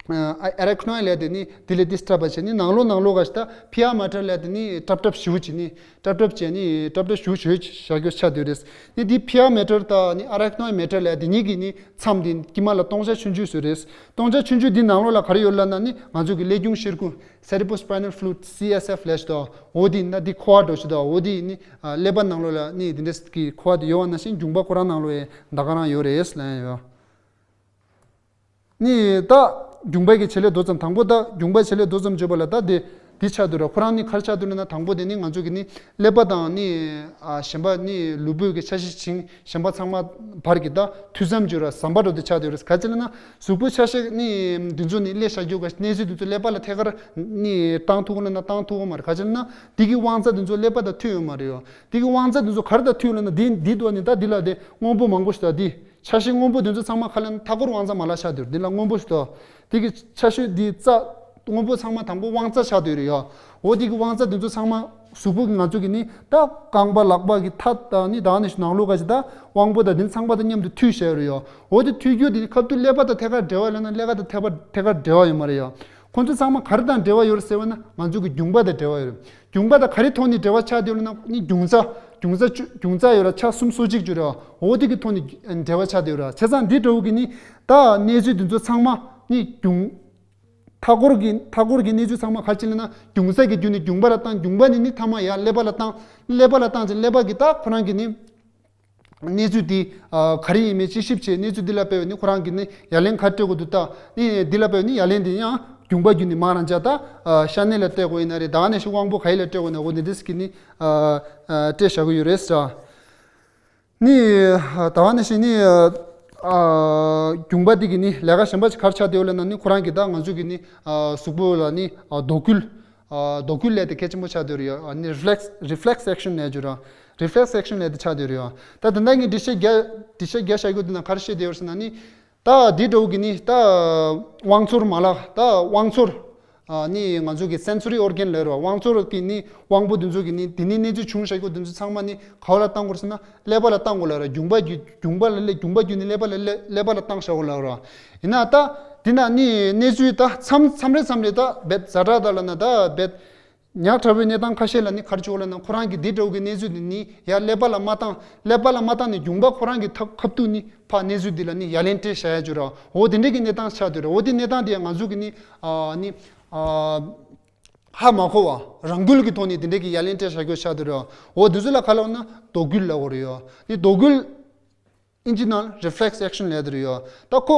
ཨ་ཨ་རེག་ནོ་ལབ་དེ་ནི་དེ་ལས་ཏིས་ཏྲ་པ་བྱས། ནི་ནང་ལོགས་ནང་ལོགས་ག་ཞིག་ད་ཕི་ཡ་མ་ཊར་ལབ་དེ་ནི་ཏྲབ་ཏྲབ་ཞེ་པོ་བྱས། ནི་ཏྲབ་ཏྲབ་བྱས། ནི་ཏྲབ་ཏྲབ་ཞེ་པོ་བྱས་བཞག་རྒྱུ་ཆགས་བསྡད་རེད། ནི་དེ་ཕི་ཡ་མེ་ཊར་དང་ནི་ཨ་རེག་ནོ་མེ་ཊར་ལབ་དེ་གཉིས་ཀྱི་ནི་མཚམས་དེ་དཀྱིལ་མ་ལ་སྟོང་ཆ་ཆུང་ཆུང་ཞིག་རེད། སྟོང་ཆ་ཆུང་ཆུང་དེ་ནང་ལོགས་ལ་ག་རེ་ཡོད་ལབ་ན་ནི་ང་ཚོ་གི་ཀླད་ཁྱུང་གཤེར་ཁུ། Cerebrospinal fluid། སི་ཨེས་ཨེཕ་ལབ་ཞིག་འདུག་འོ་དེ་ན་དེ་ཁུ་བ་འདྲ་ཞིག་འདུག་འོ་དེ་ནི་ཨ་ཀླད་པ་ནང་ལོགས་ལ་ནི་དེ་འདྲ་གི་ཁུ་བ་དེ་ཡོད་པ་ནང་བཞིན་རྒྱུང་པ་ཁོ་རང་ནང་ལོགས་ཡང་ད་ག་རང་ཡོད་རེད་ལབ་ཡ་ཡོད། ནི་ད་རྒྱུང་པ་གི་བྱེད་ལས་མདོ་ཙམ། དང་པོ་ད་རྒྱུང་པ་བྱེད་ལས་མདོ་ཙམ་བརྗོད་པ་ལ་ད་དེ་དེ་ཆགས་འདུག་ར། ཁོ་རང་ནི་ག་རེ་ཆགས་འདུག་ལབ་ན། དང་པོ་དེ་ནི་ང་ཚོ་གི་ནི་ཀླད་པ་དང་ནི་ཨ་གཞན་པ་ནི་ལུས་པོའི་གི་ཆ་ཤས་བྱིངས་གཞན་པ་ཚང་མ་བར་གྱི་ད་མཐུད་མཚམས་བརྗོད་ར། ཟམ་པ་འདྲ་བོ་དེ་ཆགས་བསྡད་ཡོད་རེད། ག་ཅི་ལབ་ན་གཟུགས་པོའི་ཆ་ཤས་ནི་འདི་ཚོ་ནི་སླེབས་བཞག་རྒྱུ་ག་གནས་ཚུལ་འདི་ཚོ་ཀླད་པ་ལ་ཐད་ཀར་ནི་བཏང་ཐུབ་ཀྱི་ལབ་ན་བཏང་ཐུབ་ཀྱི་མ་རེད། ག་ཅི་ལབ་ན་འདི་གི་དབང་རྩ་འདི་ཚོ་ཀླད་པ་དང་མཐུད་ཡོད་མ་རེད་ཡོ། འདི་གི་དབང་རྩ་འདི་ཚོ་ག་རེ་དང་མཐུད་ཡོད་ལབ་ན་འདི་འདི་འདུག་ནི་ད་འདི་ལ་དེ་སྔོན་པོ་མང་པོ་ཞིག་འདུག་འདི་ཆ་ཤས་སྔོན་པོ་འདི་ཚོ་ཚང་མ་ག་ལབ་ན་མཐའ་སྐོར་དབང་རྩ་མ་ལག་ཆགས་བསྡད་ཡོད་རེད། འདི་ལ་སྔོན་པོ་ཞིག་འདུག་འདི་གི་ཆ་ཤས་འདི་རྩ་སྔོན་པོ་ཚང་མ་དང་པོ་དབང་རྩ་ཆགས་བསྡད་ཡོད་རེད་ཡོ། འོ་འདི་གི་དབང་རྩ་འདི་ཚོ་ཚང་མ་གཟུགས་པོ་གི་ང་ཚོ་གི་ནི་ད་རྐང་པ་ལག་པ་གི་མཐའ་དང་ནི་ད་ནི་ནང་ལོགས་ག་ཅི་ད་དབང་པོ་དང་འདི་ཚང་མ་དང་མཉམ་དུ་མཐུད་བཞག་ཡོད་རེད་ཡོ། འོ་འདི་མཐུད་རྒྱུ་འདི་ནི་ཁ་ཐུག་ཀླད་པ་དང་ཐད་ཀར་འབྲེལ་བ་ལབ་ན་ཀླད་པ་དང་ཐད་པ་ཐད་ཀར་འབྲེལ་བ་ཡོད་མ་རེད་ཡོ། ཁོང་ཚོ་ཚང་མ་ག་རེ་དང་འབྲེལ་བ་ཡོད་རེད་ཟེར་བ་ན་ང་ཚོ་གི་རྒྱུངས་པ་དང་འབྲེལ་བ་ཡོད་རེད། རྒྱུངས་པ་དང་ག་རེ་ཐོག་ནས་འབྲེལ་བ་ཆགས་བསྡད་ཡོད་ལབ་ན་ནི་རྒྱུངས་རྩ། རྒྱུངས་རྩ་བཅུ་རྒྱུངས་རྩ་ཡོད་ར་ཆ་གསུམ་སོ་གཅིག་བརྗོད་ར། འོ་དེ་གི་ཐོག་ནས་འབྲེལ་བ་ཆགས་བསྡད་ཡོད་ར། བྱས་ཙང་འདི་འདྲ་བོ་གི་ནི་ད་གནས་ཚུལ་འདི་ཚོ་ཚང་མ་ནི་རྒྱུངས། མཐའ་སྐོར་གྱི་མཐའ་སྐོར་གྱི་གནས་ཚུལ་ཚང་མ་ག་ཅི་ལབ་ན་རྒྱུངས་རྩ་གི་བརྒྱུད་ནས་རྒྱུངས་པ་ལ་བཏང་། རྒྱུངས་པ་ནས་ནི་མཐའ་མ་ཡར་ཀླད་པ་ལ་བཏང་། ཀླད་པ་ལ་བཏང་ཅིང་ཀླད་པ་གི་ད་ཁོ་རང་གི་ནི། གནས་ཚུལ་འདི་ཨ་ག་རེ་ཡིན་མིན་དཔྱད་ཞིབ་བྱས། གནས་ཚུལ་འདི་ལ་དཔག་པའི་ནི་ཁོ་རང་གིས་ནི་ཡ་ལན་ག་རེ་སྤྲད་དགོས་འདུག་ད་ནི་འདི་ལ་དཔག་པའི་ནི་ཡ་ལན་འདི་ཡང་རྒྱུངས་པ་བརྒྱུད་ནས་མར་རང་འཇགས་ད་ཨ་ཤ་གནད་ལ་སྤྲད་དགོས་ཡིན་ན་རེད། ད་ག་ནང་བཞིན་དབང་པོ་ག་ཡི་ལ་སྤྲད་དགོས་ན་འོ་འདི་འདྲ་ཞིག་གི་ནི་ཨ་ཨ་སྤྲད་བཞག་གི་ཡོད་རེད་ཟེར། ནི་ཨ་ད་ག་ནང་བཞིན་ནི་ཨ་རྒྱུངས་པ་འདི་གི་ནི་ལས་ཀ་གཞན་པ་ཅིག་ག་རེ་ཆགས་བསྡད་ཡོད་ལབ་ན་ནི་ཁོ་རང་གིས་ད་ང་ཚོ་གི་ནི་ཨ་གཟུགས་པོ་ལ་ནི་ཨ་རྡོ་སྐུལ། ཨ་རྡོ་སྐུལ་ལས་དེ་གལ་ཆེན་པོ་ཆགས་བསྡད་ཡོད་རེད་ཡ། ཨ་ནི་reflex reflex action ལས་བརྗོད་ར། reflex action ལས་དེ་ཆགས་བསྡད་ཡོད་རེད་ཡ། ད་ད་ལྟ་ངས་འགྲེལ་བཤད་རྒྱག་འགྲེལ་བཤད་རྒྱག་བྱ་རྒྱུ་དེ་ན་ག་རེ་བཤད་བསྡད་ཡོད་རེད་ཟེར་ན་ནི། ད་འདི་འདྲ་བོ་གི་ནི་ད་དབང་ཚོར་མ་ལག་ད་དབང་ཚོར། ཨ་ནི་ང་ཚོ་གི་sensory organ ལབ་ར། དབང་ཚོར་གི་ནི་དབང་པོ་དེ་ཚོ་གི་ནི་དེ་ནི་གནས་ཚུལ་བྱུང་བྱ་རྒྱུ་དེ་ཚོ་ཚང་མ་ནི་ག་བ་ལ་བཏང་དགོས་རེད་ཟེར་ན་ཀླད་པ་ལ་བཏང་དགོས་ལབ་ར། རྒྱུངས་པ་བརྒྱུད་རྒྱུངས་པ་ལ་ཀླད་རྒྱུངས་པ་བརྒྱུད་ནི་ཀླད་པ་ལ་ཀླད་ཀླད་པ་ལ་བཏང་བྱ་དགོས་ལབ་ར། ཡིན་ན་ད་འདི་ན་ནི་གནས་ཚུལ་ད་མཚམས་མཚམས་རེ་མཚམས་རེ་ད་རྦད་ཛ་དྲག་ད་ལབ་ན་ད་རྦད། ཉག་ཕྲ་བོའི་གནས་སྟངས་ཁ་ཤས་ལ་ནི་ག་རེ་བྱུང་ལབ་ན། ཁོ་རང་གི་འདི་འདྲ་བོ་གི་གནས་ཚུལ་འདི་ནི་ཡར་ཀླད་པ་ལ་མ་བཏང་། ཀླད་པ་ལ་མ་བཏང་ནས་རྒྱུངས་པ་ཁོ་རང་གི་ཐབ་ཁ་ཐུག་ནི་ཕར་གནས་ཚུལ་འདི་ལ་ནི་ཡ་ལན་སྤྲད་བཞག་ཡ་བྱུང་ར། འོ་དེ་འདྲའི་གི་གནས་སྟངས་ཆགས་བསྡད་ར། འོ་དེ་གནས་སྟངས་དེ་ང་ཚོ་གི་ནི་ཨ་ནི་ཨ་ཧ་མ་གོ་བ་རང་འགུལ་གྱི་ཐོག་ནས་དེ་འདྲའི་གི་ཡ་ལན་སྤྲད་བཞག་རྒྱུ་ཆགས་བསྡད་ར། འོ་དེ་ཚོ་ལ་ག་ལབ་ན་དོགས་འགུལ་ལབ་དགོས་རེད་ཡ། ནི་དོགས་འགུལ་ཨིན་ཇི་ནང་reflex action ལབ་དེ་རེད་ཡོད། ད་ཁོ་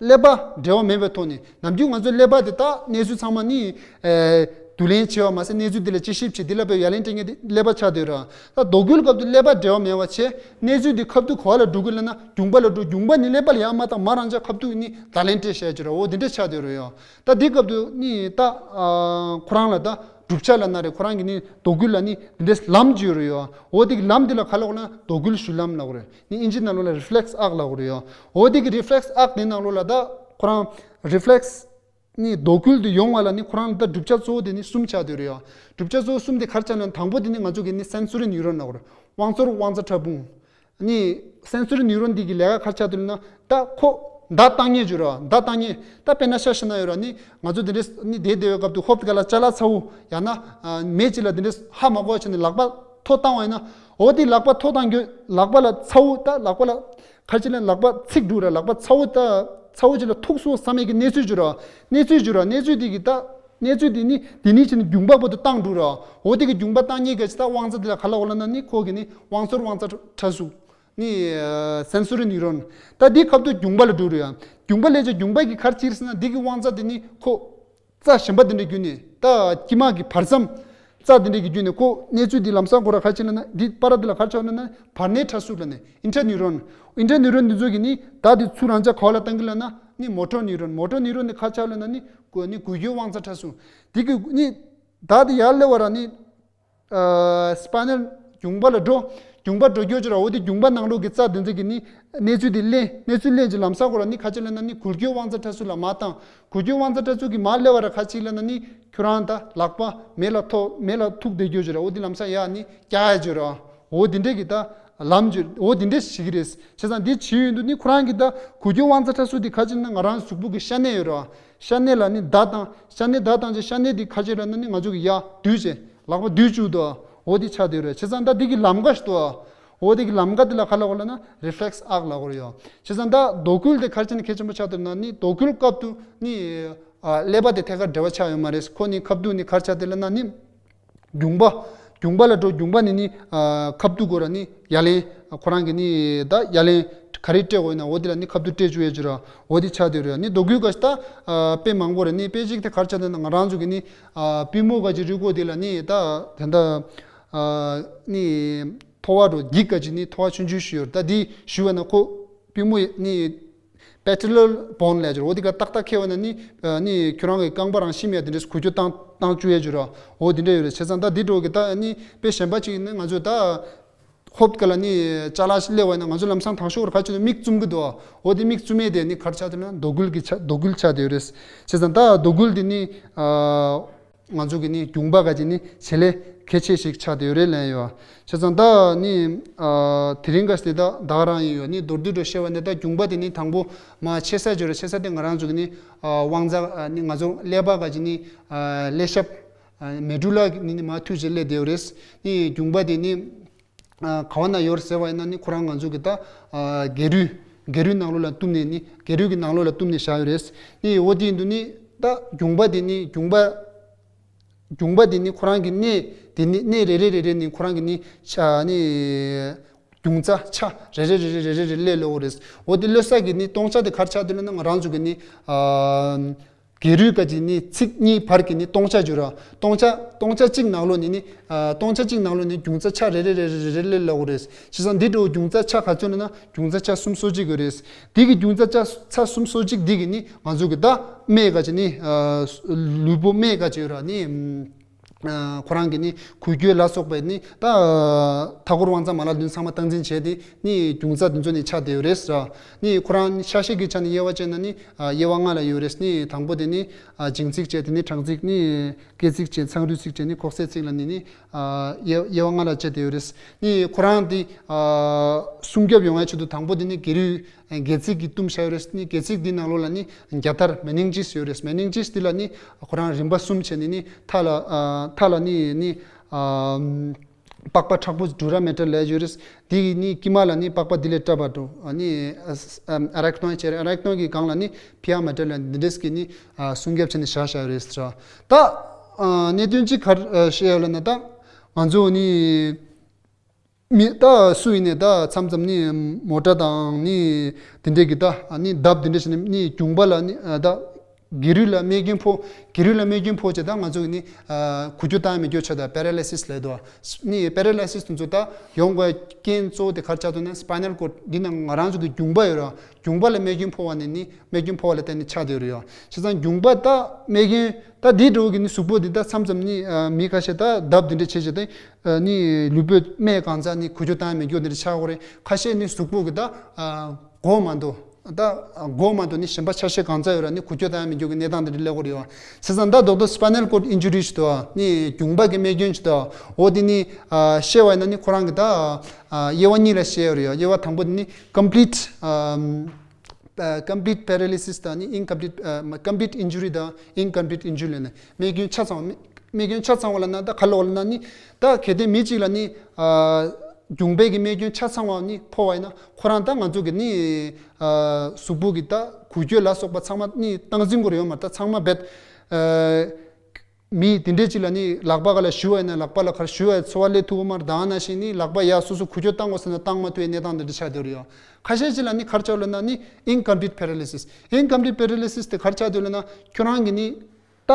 ཀླད་པ་འབྲེལ་བ་མེད་པའི་ཐོག་ནས། ནམ་རྒྱུན་ང་ཚོ་ཀླད་པ་དེ་ད་གནས་ཚུལ་ཚང་མ་ནི་ཨེ་བསྡུ་ལེན་བྱེད་པ་མ་ཟད། གནས་ཚུལ་འདི་ལ་དཔྱད་ཞིབ་བྱེད། འདི་ལ་དཔེ་ཡ་ལན་སྤྲད་མཁན་དེ་ཀླད་པ་ཆགས་བསྡད་ར། ད་དོགས་འགུལ་སྐབས་དུ་ཀླད་པ་འབྲེལ་བ་མེད་པ་བྱས། གནས་ཚུལ་འདི་ཁ་ཐུག་ག་བ་ལ་འགྲོ་གི་ལབ་ན་རྒྱུངས་པ་ལ་འགྲོ། རྒྱུངས་པ་ནི་ཀླད་པ་ལ་ཡར་མ་བཏང་། མར་རང་ཅག་ཁ་ཐུག་ནི་བརྡ་ལན་སྤྲད་བཞག་ཡ་བྱུང་ར། འོ་དེ་འདྲ་ཆགས་བསྡད་ར་ཡོད། ད་འདི་སྐབས་དུ་ནི་ད་ཨ་ཁོ་རང་ལ་ད་བསྒྲུབ་བྱ་ལབ་ན་རེད། ཁོ་རང་གི་ནི་དོགས་འགུལ་ལ་ནི་འདི་འདྲའི་ལམ་ཅིག་ཡོད་རེད་ཡོད། འོ་དེ་གི་ལམ་འདི་ལ་ག་ལབ་དགོས་ན་དོགས་འགུལ་ཞུ་ལམ་ལབ་དགོས་རེད། ནི་ཨིན་ཇི་ནང་ལོགས་ལ་reflex act ལབ་དགོས་རེད་ཡོད། འོ་དེ་གི་reflex act དེ་ནང་ལོགས་ལ་ད་ཁོ་རང་reflex ནི་དོགས་འགུལ་དེ་ཡོང་བ་ལ་ནི་ཁོ་རང་ལ་ད་བསྒྲུབ་བྱ་གཙོ་བོ་དེ་ནི་གསུམ་ཆགས་བསྡད་རེད་ཡོད། བསྒྲུབ་བྱ་གཙོ་བོ་གསུམ་དེ་ག་རེ་ཆགས་ན། དང་པོ་དེ་ནི་ང་ཚོ་གི་ནི་sensory neuron ལབ་དགོས་རེད། དབང་ཚོར་དབང་རྩ་ཕྲ་ཕུང་། ནི་sensory neuron འདི་གི་ལས་ཀ་ག་རེ་ཆགས་འདུག་ན། ད་ཁོ་བརྡ་བཏང་མཁན་བྱུང་ར། བརྡ་བཏང་མཁན། ད་དཔེར་ན་ཆ་བཞག་ན་ཡོད་ར། ནི་ང་ཚོ་འདི་འདྲས་ནི་བསྡད་བསྡད་པའི་སྐབས་དུ་ཧོབ་ཏེ་ག་ལ་ཅ་ལག་ཚ་བོ་ཡང་ན་ཨ་མེ་ཅིག་ལ་འདི་འདྲས་ཧ་མ་གོ་བ་བྱས་ནས་ལག་པ་ཐོ་བཏང་བ་ཡིན་ན། འོ་དེ་ལག་པ་ཐོ་བཏང་རྒྱུ། ལག་པ་ལ་ཚ་བོ། ད་ལག་པ་ལ་ག་རེ་བྱས་ན་ལག་པ་ཚིག་འགྲོ་ར། ལག་པ་ཚ་བོ། ད་ཚ་བོ་ཅིག་ལ་ཐུག་སོང་བསམ་ཡས་ཀྱི་གནས་ཚུལ་བྱུང་ར། གནས་ཚུལ་བྱུང་ར། གནས་ཚུལ་དེ་གི་ད་གནས་ཚུལ་དེ་ནི་དེ་ནི་ཕྱིན་རྒྱུངས་པ་པོ་དེ་བཏང་འགྲོ་ར། འོ་དེ་གི་རྒྱུངས་པ་བཏང་མཁན་གྱི་ད་དབང་རྩ་དེ་ལ་ག་ལབ་དགོས་ལབ་ན། ནི་ཁོ་གི་ནི་དབང་ཚོར་དབང་རྩ་ཕྲ་གཟུགས། ནི་ཨ་sensory neuron། ད་འདི་ཁ་ཐུག་རྒྱུངས་པ་ལ་འགྲོ་རེད་ཡ། རྒྱུངས་པ་ལས་ཀྱི་རྒྱུངས་པ་གི་ག་རེ་བྱེད་ཟེར་ན། འདི་གི་དབང་རྩ་དེ་ནི་ཁོ་རྩ་གཞན་པ་དེ་འདྲ་བརྒྱུད་ནས། ད་དཀྱིལ་མ་གི་བར་མཚམས་རྩ་དེ་འདྲ་གི་བརྒྱུད་ནས་ཁོ་གནས་ཚུལ་འདི་ལམ་སང་ཁོ་ར་ག་རེ་བྱེད་ལབ་ན། འདི་པར་འདི་ལ་ག་རེ་ཆགས་ལབ་ན། བར་སྣང་ཕྲ་གཟུགས་ལབ་ནས། interneuron། interneuron འདི་ཚོ་གི་ནི་བརྡ་དེ་ཚུར་རང་ཅག་ག་བ་ལ་བཏང་གི་ལབ་ན། ནི་motor neuron། motor neuron འདི་ག་རེ་ཆགས་ལབ་ན། ནི་གུ་ནི་འགུལ་སྐྱོད་དབང་རྩ་ཕྲ་གཟུགས། འདི་གི་ནི་བརྡ་དེ་ཡར་སླེབས་པ་ར་ནི་ཨ་spinal རྒྱུངས་པ་ལ་འགྲོ། རྒྱུངས་པ་འགྲོ་རྒྱུ་ཅིག་ར། འོ་དེ་རྒྱུངས་པ་ནང་ལོགས་ཀྱི་རྩ་དེ་ཚོ་གི་ནི་གནས་ཚུལ་དེ་ལེན། གནས་ཚུལ་ལེན་གྱི་ལམ་སང་ཁོ་ར་ནི་ག་རེ་ལབ་ན། ནི་འགུལ་སྐྱོད་དབང་རྩ་ཕྲ་གཟུགས་ལ་མར་བཏང་། འགུལ་སྐྱོད་དབང་རྩ་ཕྲ་གཟུགས་ཀྱི་མར་སླེབས་པ་ར་ག་རེ་ལབ་ན། ནི་ཁྱོད་རང་ད་ལག་པ་མེ་ལ་ཐོགས། མེ་ལ་ཐུག་བསྡད་རྒྱུ་ཅིག་ར། འོ་དེ་ལམ་སང་ཡར་ནི་བཀྱག་ཡ་ཅིག་ར། འོ་དེ་འདྲ་གི་ད་ལམ་ཅིག་འོ་དེ་འདྲ་ཞིག་རེད། བྱས་ཙང་འདི་བྱེད་ཡོང་དུས་ནི་ཁོ་རང་གི་ད་འགུལ་སྐྱོད་དབང་རྩ་ཕྲ་གཟུགས་དེ་ག་རེ་ལབ་ན། ང་རང་གཟུགས་པོ་གི་ཤ་གནད་ཡོད་ར། ཤ་གནད་ལ་ནི་བརྡ་བཏང་། ཤ་གནད་བརྡ་བཏང་རྗེས་ཤ་གནད་དེ་ག་རེ་ལབ་ན། ནི་ང་ཚོ་གི་ཡར་བསྡུས་བྱས། ལག་པ་བསྡུས་བཅུག་དོ། འོ་དེ་ཆགས་བསྡད་ཡོད་རེད། བྱས་ཙང་ད་འདི་གི་ལམ་ཀ་ཞིག་འདུག་འོ་དེ་གི་ལམ་ཀ་དེ་ལ་ག་ལབ་དགོས་ལབ་ན། reflex act ལབ་དགོས་རེད་ཡོད། བྱས་ཙང་ད་དོགས་འགུལ་དེ་ག་རེ་བྱས་ན་གལ་ཆེན་པོ་ཆགས་འདུག་ན། ནི་དོགས་འགུལ་སྐབས་དུ་ནི་ཨ་ཀླད་པ་དེ་ཐད་ཀར་འབྲེལ་བ་ཆགས་ཡོད་མ་རེད། ཁོ་ནི་ཁ་ཐུག་ནི་ག་རེ་ཆགས་བསྡད་ལབ་ན། ནི་རྒྱུངས་པ། རྒྱུངས་པ་ལ་འགྲོ། རྒྱུངས་པ་ནི་ནི་ཨ་ཁ་ཐུག་གོ་ར་ནི་ཡ་ལན། ཁོ་རང་གི་ནི་ད་ཡ་ལན་ག་རེ་སྤྲད་དགོས་ན། འོ་དེ་ལ་ནི་ཁ་ཐུག་སྤྲད་བཅུག་ཡས་ཅིག་ར། འོ་དེ་ཆགས་བསྡད་ཡོད་རེད། ནི་དོགས་འགུལ་ག་ཞིག་ད་ཨ་དཔེ་མང་པོ་རེད། ནི་དཔེ་གཅིག་དེ་ག་རེ་ཆགས་བསྡད་ན། ང་རང་ཚོ་གི་ནི་ཨ་པུས་མོ་ག་ཅིག་རུས་ཁོག་དེ་ལ་ནི་ད་དེ་འདྲ་ཨ་ནི་ཐོ་བ་འགྲོ། འགྱིག་ག་ཅིག་ནི་ཐོ་བ་ཆུང་ཆུང་ཞིག་ཡོད་རེད། ད་འདི་ཞུ་བ་ན་ཁོ་པུས་མོ་ནི་patellar bone ལབ་ཀྱི་རེད། འོ་དེ་ག་ཏག་ཏག་འཁེལ་བ་ན་ནི་ཨ་ནི་ཁྱོད་རང་གི་རྐང་པ་རང་ཤི་མེད་དེ་འདྲས་འགུལ་སྐྱོད་བཏང་བཏང་བཅུག་ཡས་ཅིག་ར། འོ་དེ་འདྲ་ཡོད་རེད། བྱས་ཙང་ད་འདི་འགྲོ་གི་ད་ནི་དཔེ་གཞན་པ་ཅིག་ཡིན་ན། ང་ཚོ་ད་ཧོབ་ག་ལ་ནི་ཅ་ལག་ཞིག་སླེབས་པ་ཡིན་ན། ང་ཚོ་ལམ་སང་དང་ཤོག་ར་ག་ཅིག་ནི་མིག་བཙུམ་གི་འདུག་འོ་དེ་མིག་བཙུམ་ཡས་དེ་ནི་ག་རེ་ཆགས་འདུག་ན། དོགས་འགུལ་གྱི་ཆ་དོགས་འགུལ་ཆགས་བསྡད་ཡོད་རེད། བྱས་ཙང་ད་དོགས་འགུལ་དེ་ནི་ཨ་ང་ཚོ་གི་ནི་རྒྱུངས་པ་ག་ཅིག་ནི་བྱེད་ལས་གལ་ཆེ་ཞིག་ཆགས་བསྡད་ཡོད་རེད་ལབ་ཡོད། བྱས་ཙང་ད་ནི་ཨ་དེ་རིང་ག་ཞིག་དེ་ད་ད་ག་རང་ཡིན་ཡོད། ནི་མདོར་བསྡུས་འགྲོ་བཤད་པ་ནི་ད་རྒྱུངས་པ་དེ་ནི་དང་པོ་མར་ཆེ་ས་ཅིག་ཡོད་རེད། ཆེ་ས་དེ་ང་རང་ཚོ་གི་ནི་ཨ་དབང་རྩ་ཨ་ནི་ང་ཚོ་ཀླད་པ་ག་ཅིག་ནི་ཨ་ཀླད་ཤབ་ཨ་medulla ནི་ནི་མར་མཐུད་བྱས་སླེབས་བསྡད་ཡོད་རེད། ནི་རྒྱུངས་པ་དེ་ནི་ཨ་ག་བ་ན་ཡོད་རེད་ཟེར་བ་ཡིན་ན། ནི་ཁོ་རང་ང་ཚོ་གི་ད་ཨ་སྒལ་རུས་སྒལ་རུས་ནང་ལོགས་ལ་བཏུམས་ནས། ནི་སྒལ་རུས་ཀྱི་ནང་ལོགས་ལ་བཏུམས་ནས་བཞག་ཡོད་རེད། ནི་འོ་དེ་ཡིན་དུས་ནི་ད་རྒྱུངས་པ་དེ་ནི་རྒྱུངས་པ་རྒྱུངས་པ་དེ་ནི་ཁོ་རང་གི་སྣེ་དེ་ནི་སྣེ་རེ་རེ་རེ་རེ་ནི་ཁོ་རང་གི་ནི་ཆ་ནི་རྒྱུངས་རྩ་ཆ་རེ་རེ་རེ་རེ་རེ་རེ་རེ་སླེབས་སླེབས་ཡོད་རེད། འོ་དེ་སླེབས་ས་གི་ནི་སྟོང་ཆ་དེ་ག་རེ་ཆགས་འདུག་ན། ང་རང་ཚོ་གི་ནི་ཨ་སྒལ་རུས་ག་ཅིག་ནི་ཚིགས་གཉིས་བར་གྱི་ནི་སྟོང་ཆ་ཅིག་ཡོད་ར། སྟོང་ཆ་སྟོང་ཆ་གཅིག་ནང་ལོགས་ནི་ནི་ཨ་སྟོང་ཆ་གཅིག་ནང་ལོགས་ནི་རྒྱུངས་རྩ་ཆ་རེ་རེ་རེ་རེ་རེ་རེ་སླེབས་སླེབས་ཡོད་རེད། བྱས་ཙང་འདི་འདྲ་བོ་རྒྱུངས་རྩ་ཆ་ག་ཚོད་ལབ་ན། རྒྱུངས་རྩ་ཆ་སུམ་ཅུ་སོ་གཅིག་ཡོད་རེད། འདི་གི་རྒྱུངས་རྩ་ཆ་ཆ་སུམ་ཅུ་སོ་གཅིག་འདི་གི་ནི་ང་ཚོ་གི་ད་སྨད་ག་ཅིག་ནི་ཨ་ལུས་པོ་སྨད་ག་ཅིག་ཡོད་ར། ནི་ཨ་ཁོ་རང་གི་ནི་འགུལ་སྐྱོད་ལ་སོགས་པའི་ནི་ད་མཐའ་འཁོར་དབང་རྩ་མ་ལག་བདུན་ཚང་མ་སྟངས་འཛིན་བྱས་ཏེ། ནི་རྒྱུངས་རྩ་འདི་ཚོ་ནི་ཆགས་བསྡད་ཡོད་རེད་ཟེར། ནི་ཁོ་རང་ནི་ཆ་ཤས་ཀྱི་ཆ་ནས་དབྱེ་བ་བྱས་ན་ནི་ཨ་དབྱེ་བ་ལྔ་ལ་ཡོད་རེད། ནི་དང་པོ་དེ་ནི་ཨ་བྱིངས་ཚིགས་བྱས། དེ་ནི་གྲངས་ཚིགས། ནི་སྐེད་ཚིགས་བྱས། ཚངས་རུས་ཚིགས་བྱས། ནི་ལྐོག་གསེད་ཚིགས་ལ་ནི་ནི་ཨ་དབྱེ་དབྱེ་བ་ལྔ་ལ་བྱས་བསྡད་ཡོད་རེད། ནི་ཁོ་རང་དེ་ཨ་སྲུང་སྐྱོབ་ཡོང་བའི་ཆེད་དུ་དང་པོ་དེ་ནི་སྒལ་རུས་སྒལ་ཚིགས་ཀྱིས་བཏུམས་བཞག་ཡོད་རེད། ནི་སྒལ་ཚིགས་འདི་ནང་ལོགས་ལ་ནི་རྒྱལ་དར་མེ་ནིང་ཇིས་ཡོད་རེད། མེ་ནིང་ཇིས་འདི་ལ་ནི་ཁོ་རང་རིམ་པ་གསུམ་བྱས་ནས་ནི་མཐའ་ལ་ཨ་ མཐའ་ལ་ནི་ནི་ཨ་པགས་པ་མཁྲེགས་པོ་ཌུ་ར་མེ་ཊལ་ལབ་ཡོད་རེད། དེ་ནི་དཀྱིལ་མ་ལ་ནི་པགས་པ་དེ་ལས་བཀྲུས་པ་འདྲ་ནི་ཨ་རེག་ནོ་ཡིན་ཅེས་རེད། རེག་ནོ་གི་སྒང་ལ་ནི་ཕི་ཡ་མེ་ཊལ་ལ་འདི་འདྲས་ཀྱི་ནི་ཨ་སྲུང་སྐྱོབ་བྱས་ནས་བཞག་བཞག་ཡོད་རེད་ཟེར། ད་ཨ་གནད་དོན་གཅིག་ག་རེ་བཤད་ཡོད་ལབ་ན། ད་ང་ཚོ་ནི་མི་ད་སུ་ཡིན་ནའི་ད་མཚམས་མཚམས་ནི་མོ་ཊ་དང་ནི་དེ་འདྲས་ཀྱི་ད་ནི་རྡབ་དེ་འདྲས་བྱས་ནས་ནི་གྱོང་པ་ལ་ནི་ད་སྒལ་རུས་ལ་རྨས་སྐྱོན་ཕོག་སྒལ་རུས་ལ་རྨས་སྐྱོན་ཕོག་བྱས། ད་ང་ཚོ་གི་ནི་འགུལ་སྐྱོད་བཏང་མི་འགྱོ་ཆ་ད་པེ་ར་ལི་སིས་ལབ་འདུག་ནི་པེ་ར་ལི་སིས་དེ་ཚོ་ད་ཡོང་དགོས་རྐྱེན་གཙོ་བོ་དེ་ག་རེ་ཆགས་འདུག་ན། སྤའི་ནལ་ཀོཌ་འདི་ནང་ང་རང་ཚོ་གི་གྱོང་པ་ཡོད་ར། གྱོང་པ་ལ་རྨས་སྐྱོན་ཕོག་པ་ནས་ནི་རྨས་སྐྱོན་ཕོག་པ་ལ་བརྟེན་ནས་ཆགས་བསྡད་ཡོད་རེད་ཡ། བྱས་ཙང་གྱོང་པ་ད་རྨས་སྐྱོན་ད་འདི་འདྲ་བོ་གི་ནི་གཟུགས་པོ་འདི་ད་མཚམས་མཚམས་ནི་ཨ་མི་ཁ་ཤས་ད་རྡབ་འདི་འདྲ་བྱས་བྱས་ཏེ་ཨ་ནི་ལུས་པོའི་རྨས་གང་ཚ་ནི་འགུལ་སྐྱོད་བཏང་མི་འགྱོ་འདི་འདྲ་ཆགས་ཡོད་རེད། ཁ་ཤས་ནི་གཟུགས་པོ་གི་ད་ཨ་མགོ་མ་གཏོགས་ད་མགོ་མ་གཏོགས་ནི་གཞན་པ་ཆ་ཤས་གང་ཚ་ཡོད་ར་ནི་འགུལ་སྐྱོད་བཏང་མི་འགྱོ་གི་གནས་སྟངས་འདི་འདྲ་སླེབས་ཀྱི་ཡོད་རེད་ཡ། བྱས་ཙང་ད་རྡོག་རྡོག་སྤའི་ནལ་ཀོཌ་ཨིན་ཇུ་རི་ཞིག་འདུག་ཨ་ནི་གྱོང་པ་གི་རྨས་སྐྱོན་ཞིག་འདུག་འོ་དེ་ནི་ཨ་བཤད་པ་ཡིན་ན་ནི་ཁོ་རང་གི་ད་ཨ་དབྱེ་བ་གཉིས་ལ་བཤད་ཡོད་རེད་ཡ། དབྱེ་བ་དང་པོ་དེ་ནི་ཀོམ་པི་ལིཊ་ཨ་ཀོམ་པི་ལིཊ་པེ་ར་ལི་སིས་དང་ནི་ཨིན་ཀོམ་པི་ལིཊ་ཨ་ཀོམ་པི་ལིཊ་ཨིན་ཇུ་རི་དང་ཨིན་ཀོམ་པི་ལིཊ་ཨིན་ཇུ་རི་ལབ་ནས་རྨས་སྐྱོན་ཆ་ཚང་བ། རྨས་སྐྱོན་ཆ་ཚང་བ་ལབ་ན་ད་ག་ལབ་ལབ་ན་ནི་ད་གལ་ཏེ་མི་གཅིག་ལ་ནི་ཨ་གྱོང་པའི་གི་རྨས་སྐྱོན་ཆ་ཚང་བ་ནི་ཕོག་པ་ཡིན་ན། ཁོ་རང་ད་ང་ཚོ་གི་ནི་ཨ་གཟུགས་པོ་གི་ད་འགུལ་སྐྱོད་ལ་སོགས་པ་ཚང་མ་ནི་སྟངས་འཛིན་དགོས་རེད་ཡོད་མ་རེད། ད་ཚང་མ་རྦད་ཨ་མི་དེ་འདྲས་ཅིག་ལ་ནི་ལག་པ་ག་ལ་གཞུ་བ་ཡིན་ན་ལག་པ་ལ་ག་རེ་གཞུ་བ་ཡིན་ན་ཚོར་བ་སླེབས་ཐུབ་ཀྱི་མ་རེད། ད་ནང་བཞིན་ནི་ལག་པ་ཡར་སོ་སོ་འགུལ་སྐྱོད་བཏང་དགོས་ཟེར་ན་བཏང་མ་ཐུབ་པའི་གནས་སྟངས་དེ་འདྲ་ཆགས་བསྡད་ཡོད་རེད་ཡ། ཁ་ཤས་ཅིག་ལ་ནི་ག་རེ་ཆགས་ལབ་ན་ནི་ཨིན་ཀོམ་པི་ལིཊ་པེ་ར་ལི་སིས། ཨིན་ཀོམ་པི་ལིཊ་པེ་ར་ལི་སིས་དེ་ག་རེ་ཆགས་བསྡད་ཡོད་ལབ་ན། ཁྱོད་རང་གི་ནི་ད་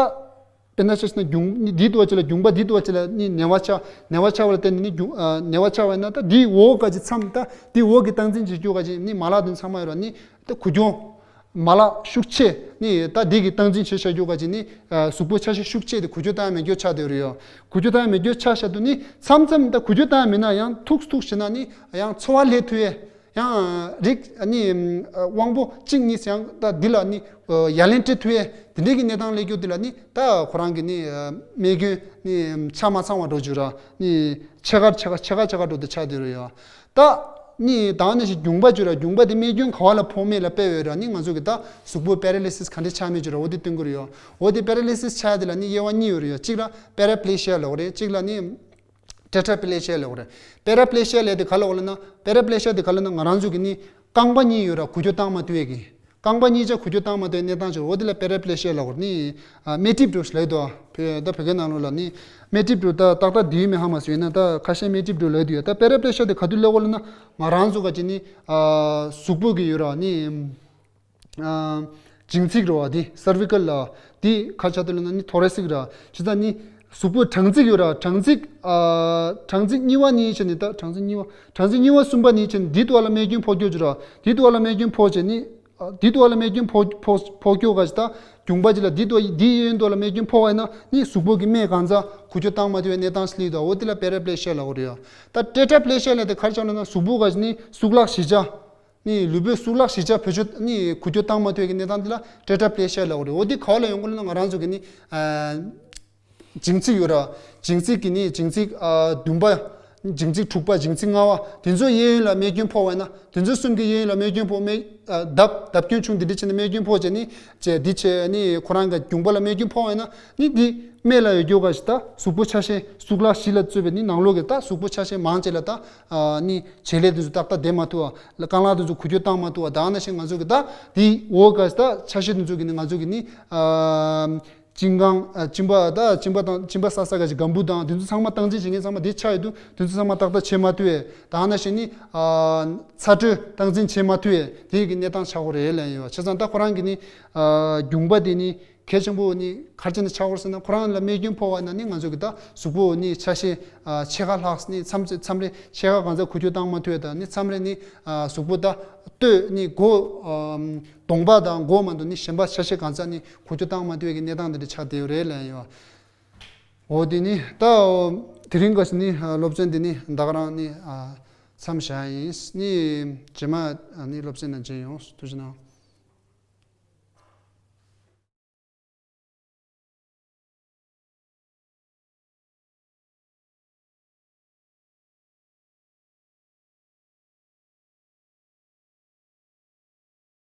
དཔེར་ན་ཆ་བཞག་ན་གྱོང་འདི་འདུག་པ་ཅིག་ལ་གྱོང་པ་འདི་འདུག་པ་ཅིག་ལ་ནི་ནད་པ་ཆགས། ནད་པ་ཆགས་པ་ལ་བརྟེན་ནས་ནི་གྱོང་ཨ་ནད་པ་ཆགས་པ་ཡིན་ན། ད་འདིའི་འོག་ག་ཅིག་མཚམས་ད་འདིའི་འོག་གི་སྟངས་འཛིན་བྱེད་རྒྱུ་ག་ཅིག་ནི་མ་ལག་དེ་ཚང་མ་ཡོད་ར་ནི་ད་འགུལ་སྐྱོད་མ་ལག་ཤུགས་ཆེ་ནི་ད་འདི་གི་སྟངས་འཛིན་བྱེད་བྱ་རྒྱུ་ག་ཅིག་ནི་ཨ་གཟུགས་པོ་ཆ་ཤས་ཤུགས་ཆེ་དེ་འགུལ་སྐྱོད་བཏང་མི་འགྱོ་ཆགས་བསྡད་ཡོད་རེད་ཡ། འགུལ་སྐྱོད་བཏང་མི་འགྱོ་ཆགས་བཞག་དུས་ནི་མཚམས་མཚམས་ད་འགུལ་སྐྱོད་བཏང་མེད་ན་ཡང་ཐུག་ཐུག་བྱས་ན་ནི་ཡང་ཚོར་བ་སླེབས་ཐུབ་ཡས། ཡང་རིགས་ནི་དབང་པོ་གཅིག་གཉིས་ཡང་ད་འདི་ལ་ནི་ཡ་ལན་སྤྲད་ཐུབ་ཡས་དེ་འདྲའི་གི་གནས་སྟངས་སླེབས་རྒྱུ་དེ་ལ་ནི་ད་ཁོ་རང་གི་ནི་རྨས་སྐྱོན་ནི་ཆ་མ་ཚང་བ་འགྲོ་རྒྱུ་ར་ནི་ཕྱེད་ཀ་ཕྱེད་ཀ་ཕྱེད་ཀ་ཕྱེད་ཀ་འགྲོ་དུ་ཆགས་བསྡད་ཡོད་རེད་ཡ། ད་ནི་ད་ནི་ཞིག་གྱོང་པ་བརྗོད་ར། གྱོང་པ་དེ་རྨས་སྐྱོན་ག་བ་ལ་ཕོག་མེད་ལ་དཔེ་ཡོད་ར། ནི་ང་ཚོ་གི་ད་གཟུགས་པོ་པེ་ར་ལི་སིས་ག་འདྲ་ཆགས་མེད་བརྗོད་ར། འོ་དེ་སྟོན་གི་རེད་ཡ། འོ་དེ་པེ་ར་ལི་སིས་ཆགས་ཡ་དེ་ལ་ནི་དབྱེ་བ་གཉིས་ཡོད་རེད་ཡ། གཅིག་ལ་པེ་ར་པི་ལེ་ཤི་ཡ་ལབ་རེད། གཅིག་ལ་ནི་ཊེ་ཊ་པི་ལེ་ཤི་ཡ་ལབ་རེད། པེ་ར་པི་ལེ་ཤི་ཡ་ལབ་དེ་ག་ལབ་ལབ་ན། པེ་ར་པི་ལེ་ཤི་ཡ་དེ་ག་ལབ་ན་ང་རང་ཚོ་གི་ནི་རྐང་པ་གཉིས་ཡོད་ར། འགུལ་སྐྱོད་བཏང་མ་ཐུབ་ཡས་གི། རྐང་པ་གཉིས་ཆ་འགུལ་སྐྱོད་བཏང་མ་ཐུབ་ཡས་གནས་སྟངས་ཅིག་འོ་དེ་ལ་པེ་ར་པི་ལེ་ཤི་ཡ་ལབ་ར། ནི་ཨ་རྨས་སྐྱོན་འགྲོ་ཞིག་ལབ་དུས་བོད་ད་བོད་སྐད་ནང་ལོགས་ལ་ནི་རྨས་སྐྱོན་འགྲོ་ད་ཏག་ཏག་དེ་ཡོད་མེད་ཧ་མ་སོང་། ཡིན་ན་ད་ཁ་ཤས་རྨས་སྐྱོན་འགྲོ་ལབ་དུས་ཡ། ད་པེ་ར་པི་ལེ་ཤི་ཡ་དེ་ག་དུས་ལབ་ལབ་ན། ང་རང་ཚོ་ག་ཅིག་ནི་ཨ་གཟུགས་པོ་གི་ཡོད་ར་ནི། ཨ་འཇིང་ཚིགས་རེད་བ། དེ་སར་ཝི་ཀལ་ལ་དེ་ག་ཆགས་དུས་ལབ་ན་ནི་ཐོ་རེ་སིག་ར། བྱས་ཙང་ནི་གཟུགས་པོ་གྲངས་ཚིགས་ཡོད་ར། གྲངས་ཚིགས་ཨ་གྲངས་ཚིགས་གཉིས་པ་ནས་བྱས་ནས། ད་གྲངས་ཚིགས་གཉིས་པ་གྲངས་ཚིགས་གཉིས་པ་གསུམ་པ་ནས་བྱས་ནས་དེ་དུས་བ་ལ་རྨས་སྐྱོན་ཕོག་རྒྱུ་ར། དེ་དུས་བ་ལ་རྨས་སྐྱོན་ཕོག་བྱས་ནི་ཨ་དེ་དུས་བ་ལ་རྨས་སྐྱོན་ཕོག་ཕོག་ཕོག་རྒྱུ་ག་ཅིག་ད་གྱོང་པ་ཅིག་ལ་དེ་དུས་དེ་གཡས་གཡོན་དུ་ལ་རྨས་སྐྱོན་ཕོག་པ་ཡིན་ན་ནི་གཟུགས་པོ་གི་རྨས་གང་ཚ་འགུལ་སྐྱོད་བཏང་མ་ཐུབ་པའི་གནས་སྟངས་སླེབས་དུས་འོ་དེ་ལ་པེ་ར་པི་ལེ་ཤི་ཡ་ལབ་དགོས་རེད་ཡ། ད་ཊེ་ཊ་པི་ལེ་ཤི་ཡ་ལབ་དེ་ག་རེ་ཆགས་ལབ་ན། གཟུགས་པོ་ག་ཅིག་ནི་གཙུག་ལག་བཞི་ཆ། ནི་ལུས་པོའི་གཙུག་ལག་བཞི་ཆ་བེད་སྤྱོད་ནི་འགུལ་སྐྱོད་བཏང་མ་ཐུབ་ཀྱི་གནས་སྟངས་འདི་ལ་ཊེ་ཊ་པི་ལེ་ཤི་ཡ་ལབ་དགོས་རེད། འོ་འདི་ག་བ་ལ་ཡོང་གི་ལབ་ན། ང་རང་ཚོ་གི་ནི་ཨ་འཇིང་ཚིགས་ཡོད་ར། འཇིང་ཚིགས་ཀྱི་ནི་འཇིང་ཚིགས་ཨ་བདུན་པ། འཇིང་ཚིགས་དྲུག་པ། འཇིང་ཚིགས་ལྔ་པ། དེ་ཚོ་གཡས་གཡོན་ལ་རྨས་སྐྱོན་ཕོག་པ་ཡིན་ན། དེ་ཚོ་གསུམ་གྱི་གཡས་གཡོན་ལ་རྨས་སྐྱོན་ཕོག་རྨས་ཨ་བརྡབ་བརྡབ་སྐྱོན་ཆུང་དེ་འདྲ་བྱས་ནས་རྨས་སྐྱོན་ཕོག་བྱས་ནི་བྱས་འདི་བྱས་ནི་ཁོ་རང་གི་གྱོང་པ་ལ་རྨས་སྐྱོན་ཕོག་པ་ཡིན་ན་ནི་འདི་རྨས་ལ་ཡོད་རྒྱུ་ག་ཞིག་ད་གཟུགས་པོ་ཆ་ཤས་གཙུག་ལག་བཞི་ལ་གཙོས་པའི་ནི་ནང་ལོགས་ཀྱི་ད་གཟུགས་པོ་ཆ་ཤས་མང་ཆེ་ལ་ད་ཨ་ནི་བྱེད་ལས་དེ་ཚོ་ཏག་ཏག་བསྡད་མ་ཐུབ་པ། རྐང་ལག་དེ་ཚོ་འགུལ་སྐྱོད་བཏང་མ་ཐུབ་པ། ད་ནང་བཞིན་ང་ཚོ་གི་ད་དེའི་འོག་ག་ད་ཆ་ཤས་དེ་ཚོ་གི་ནི་ང་ཚོ་གི་ནི་ཨ་གཅིན་རྐང་ཨ་གཅིན་པ། ད་གཅིན་པ་དང་གཅིན་པ་ཟ་ས་ག་ཞིག་སྒམ་པུ་དང་དེ་ཚོ་ཚང་མ་སྟངས་འཛིན་བྱེད་མཁན་ཚང་མ་དེ་ཆགས་ཡོད་དུས་དེ་ཚོ་ཚང་མ་ཏག་ཏག་བྱེད་མ་ཐུབ་པས། ད་ནང་བཞིན་ནི་ཨ་ཚ་དྲོད་སྟངས་འཛིན་བྱེད་མ་ཐུབ་པས་དེ་གི་གནས་སྟངས་ཆགས་ཀྱི་རེད་ལབ་ཡོད། བྱས་ཙང་ད་ཁོ་རང་གི་ནི་ཨ་གྱོང་པ་དེ་ནི་གལ་ཆེན་པོ་ནི་ག་རེ་བྱས་ནས་ཆགས་ཀྱི་ཡོད་ཟེར་ན། ཁོ་རང་ལ་རྨས་སྐྱོན་ཕོག་པ་ན་ནི་ང་ཚོ་གི་ད་གཟུགས་པོ་ནི་ཆ་ཤས་ཨ་ཕྱེད་ཀ་ལྷག་ནི་མཚམས་མཚམས་རེ་ཕྱེད་ཀ་གང་ཚ་འགུལ་སྐྱོད་བཏང་མ་ཐུབ་པ་དང་ནི་མཚམས་རེ་ནི་ཨ་གཟུགས་པོ་ད་སྟོད་ནི་མགོ་ཨ་གདོང་པ་དང་མགོ་མ་གཏོགས་ནི་གཞན་པ་ཆ་ཤས་གང་ཚ་ནི་འགུལ་སྐྱོད་བཏང་མ་ཐུབ་པའི་གི་གནས་སྟངས་དེ་འདྲ་ཆགས་བསྡད་ཡོད་རེད་ལབ་ཡོད། འོ་དེ་ནི་ད་དེ་རིང་ག་ཞིག་ནི་ཨ་སློབ་ཚན་དེ་ནི་ད་ག་རང་ནི་ཨ་མཚམས་བཞག་ཡིན། ནི་རྗེས་མ་ཨ་ནི་སློབ་ཚན་ནང་མཇལ་ཡོང་། ཐུགས་རྗེ་གནང་།